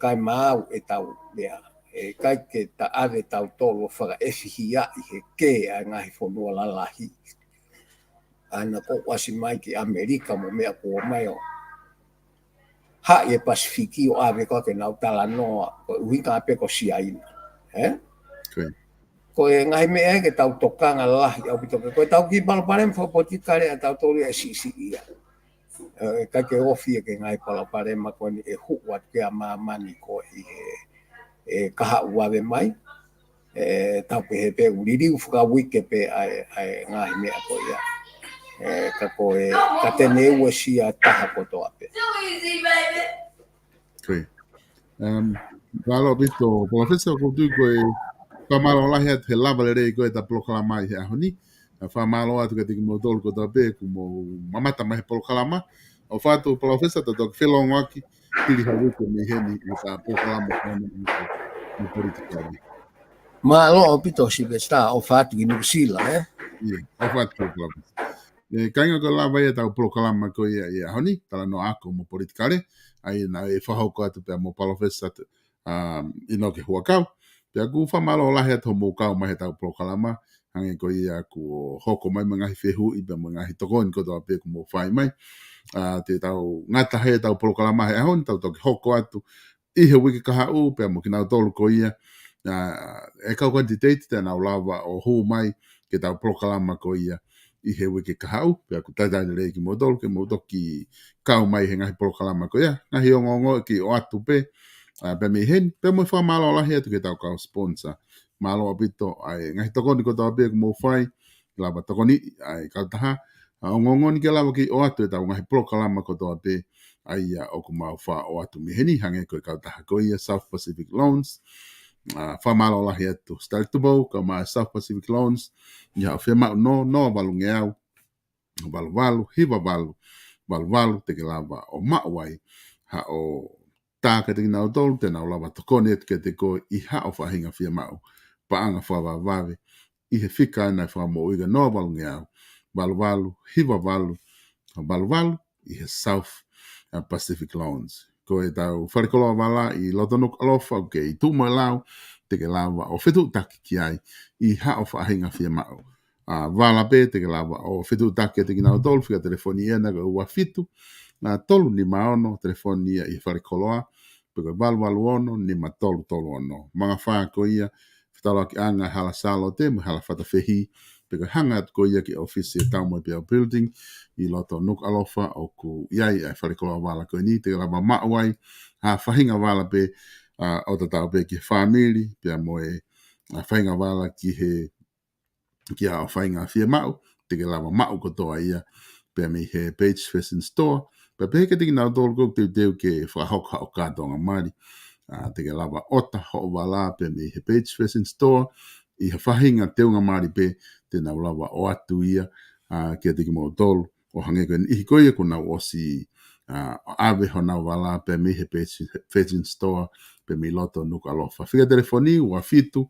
kae maau ʻetau meʻa. Ē, ʻikai ke ta ʻave tautolu ʻo fakaʻefihiaʻi he kē ʻa e ngaahi fonua lalahi. ʻAna ko ʻoku ʻasi mai ki ʻAmelika mo meʻa kuo ō mai ʻo haʻi e Pasifiki ʻo ʻave ko ē ke nau talanoa, ko e ʻuhinga pē ko Siaina. Ē? Ko e ngaahi meʻa ia ke tau tokanga lahi ʻaupito ki ai. Ko e tau kiʻi palopalema fakapolitikale ʻa tautolu ia ʻe siʻisiʻi ia. ʻE, ʻikai ke ofi ia ki he ngaahi palopalema ko eni ʻe hū atu ki he māmani ko ē ʻi he, ʻe, kahaʻu vave mai. ʻE, tau pehē pē ʻoku liliu fakauike pē ʻa e, ʻa e ngaahi meʻa ko ia. ʻE, ka ko e, ka te ne uesia taha kotoa pē. Ko ia. Um, mālō ʻaupito, Palōfesa, ʻoku ou tui ko e fakamālō lahi atu he lava lelei ko ē ʻeta polokalama ʻi he ʻaho ni. ʻA, fakamālō atu kiate kimoutolu kotoa pē kuo mou mamata mai he polokalama. ʻOfa atu, Palōfesa, tau toki felōngoaki hili ha uike mei heni ʻi heʻeta polokalama ko eni mo e politikale. Mālō ʻaupito, Sylvester, ʻofa atu ki Nuʻusila, ē? ʻIo, ʻofa atu, Palōfesa. ʻE, kāinga, ko e lava ia ʻetau polokalama ko ia ʻi he ʻaho ni, talanoa ako mo politikale, ʻa ia naʻe fakahoko atu pea mo Palōfesa, um, ʻInoke Huʻakau. Pea ʻoku fakamālō lahi atu hoʻomou kau mai heʻetau polokalama, hangē ko ia kuo hoko mai mo e ngaahi fehuʻi pea mo e ngaahi tokoni kotoa pē kuo mou fai mai. ʻA, te tau ngata he ʻetau polokalama he ʻaho ni, tau toki hoko atu ʻi he uike kahaʻu pea mo kinautolu ko ia, ʻa, ʻe kau candidate te nau lava ʻo hū mai ki heʻetau polokalama ko ia ʻi he uike kahaʻu, pea ʻoku talitali lelei kimoutolu ke mou toki kau mai he ngaahi polokalama ko ia, ngaahi ongoongo ke ʻoatu pē, ʻa, pea mei heni, pea mo e fakamālō lahi atu ki heʻetau kau sponsor. Mālō ʻaupito ʻa e ngaahi tokoni kotoa pē kuo mou fai, lava tokoni ʻa e kautaha, ʻa, ongoongo ni ke lava ke ʻoatu ʻetau ngaahi polokalama kotoa pē, ʻa ia ʻoku mau faʻa ʻoatu mei heni, hangē ko e kautaha ko ia South Pacific Loans. ʻA, fakamālō lahi atu Stanley Tupou, kae ʻumaʻā South Pacific Loans, ʻi haʻo fiemaʻu noa, noa valu ngeau, valu valu, hiva valu, valu valu, te ke lava ʻo maʻu ai haʻo tā kiate kinautolu te nau lava tokoni atu kiate koe ʻi haʻo faʻahinga fiemaʻu paʻanga fakavavevave ʻi he fika naʻe fakamoʻui ko e noa valu ngeau, valu valu, hiva valu, valu valu, ʻi he South, ʻa, Pacific Loans. Ko ʻetau falekoloa vala ʻi loto Nukuʻalofa ʻoku kei tuʻu mo e lau, te ke lava ʻo fetuʻutaki ki ai ʻi haʻo faʻahinga fiemaʻu. ʻA, vala pē te ke lava ʻo fetuʻutaki kiate kinautolu, fika telefoni ʻena ko e ua fitu, ʻa, tolu nima ono, telefoni ia ʻi he falekoloa, pe ko e valu valu ono, nima tolu tolu ono. Mangafā ko ia, fetaulaki ʻanga hala Sālote mo e hala Fatafehi, pe ko e hanga atu ko ia ki he ʻōfisi ʻo e Taumoepeau Building ʻi loto Nukuʻalofa ʻoku ʻi ai ʻa e falekoloa vala ko eni, te ke lava maʻu ai ha faʻahinga vala pē, ʻa, ʻo tatau pē ki he fāmili, pea mo e, ʻa, faʻahinga vala ki he, ki haʻo faʻahinga fiemaʻu, te ke lava maʻu kotoa ia pea mei he Page Fashion Store. Pea pehē kiate kinautolu ʻoku teuteu ke fakahoko haʻo kātoanga mali, ʻa, te ke lava ʻota hoʻo vala pea mei he Page Fashion Store ʻi ha faʻahinga teunga mali pē te nau lava ʻoatu ia, ʻa, kiate kimoutolu. ʻO hangē ko e niʻihi ko ia kuo nau ʻosi, ʻa, ʻave honau vala pea mei he Page Fashion Store pea mei loto Nukuʻalofa. Fika telefoni ua fitu,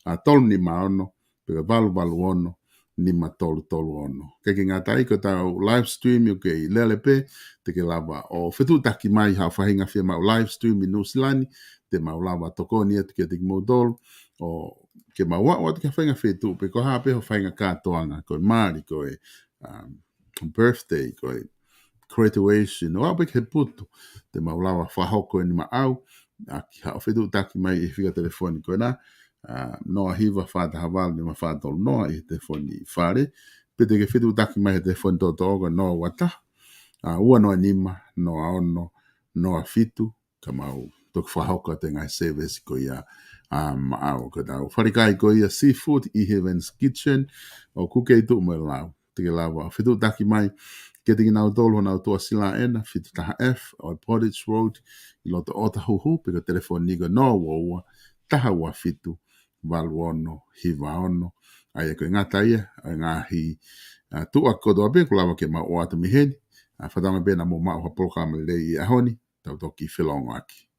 ʻa, tolu nima ono, pe ko e valu valu ono, nima tolu tolu ono. Kae ʻikai ke ngata ai, ko ʻetau live stream ʻoku kei lele pē, te ke lava ʻo fetuʻutaki mai haʻo faʻahinga fiemaʻu live stream ʻi Nuʻusila ni, te mau lava tokoni atu kiate kimoutolu, ʻo ke mau aʻu atu ki ha faʻahinga feituʻu pe ko e hā pē ho faʻahinga kātoanga, ko e mali, ko e, um, birthday, ko e graduation, ʻo aʻu pē ki he putu, te mau lava fakahoko eni maʻau, ʻaki haʻo fetuʻutaki mai ʻi he fika telefoni ko ena, ʻa, noa hiva fā taha valu nima fā tolu noa ʻi he telefoni fale, pe te ke fetuʻutaki mai he telefoni toʻotoʻo ko e noa ua taha, ʻa, ua noa nima, noa ono, noa fitu, ka mau toki fakahoko atu e ngaahi service ko ia, ʻa, maʻau. Ko ʻetau falekai ko ia Seafood ʻi Heaven's Kitchen, ʻoku kei tuʻu mo e lau. Te ke lava ʻo fetuʻutaki mai kiate kinautolu honau tuʻasila ʻena, fitu taha F, ʻo e Portage Road, ʻi loto ʻOtahuhu, pe ko e telefoni ko e noa ua ua, taha ua fitu, valu ono, hiva ono. ʻA ia ko e ngata ia ʻo e ngaahi, ʻa, tuʻa kotoa pē kuo lava ke mau ʻoatu mei heni. ʻA, fakatauange pē naʻa mou maʻu ha polokalama lelei ʻi he ʻaho ni, tau toki felōngoaki.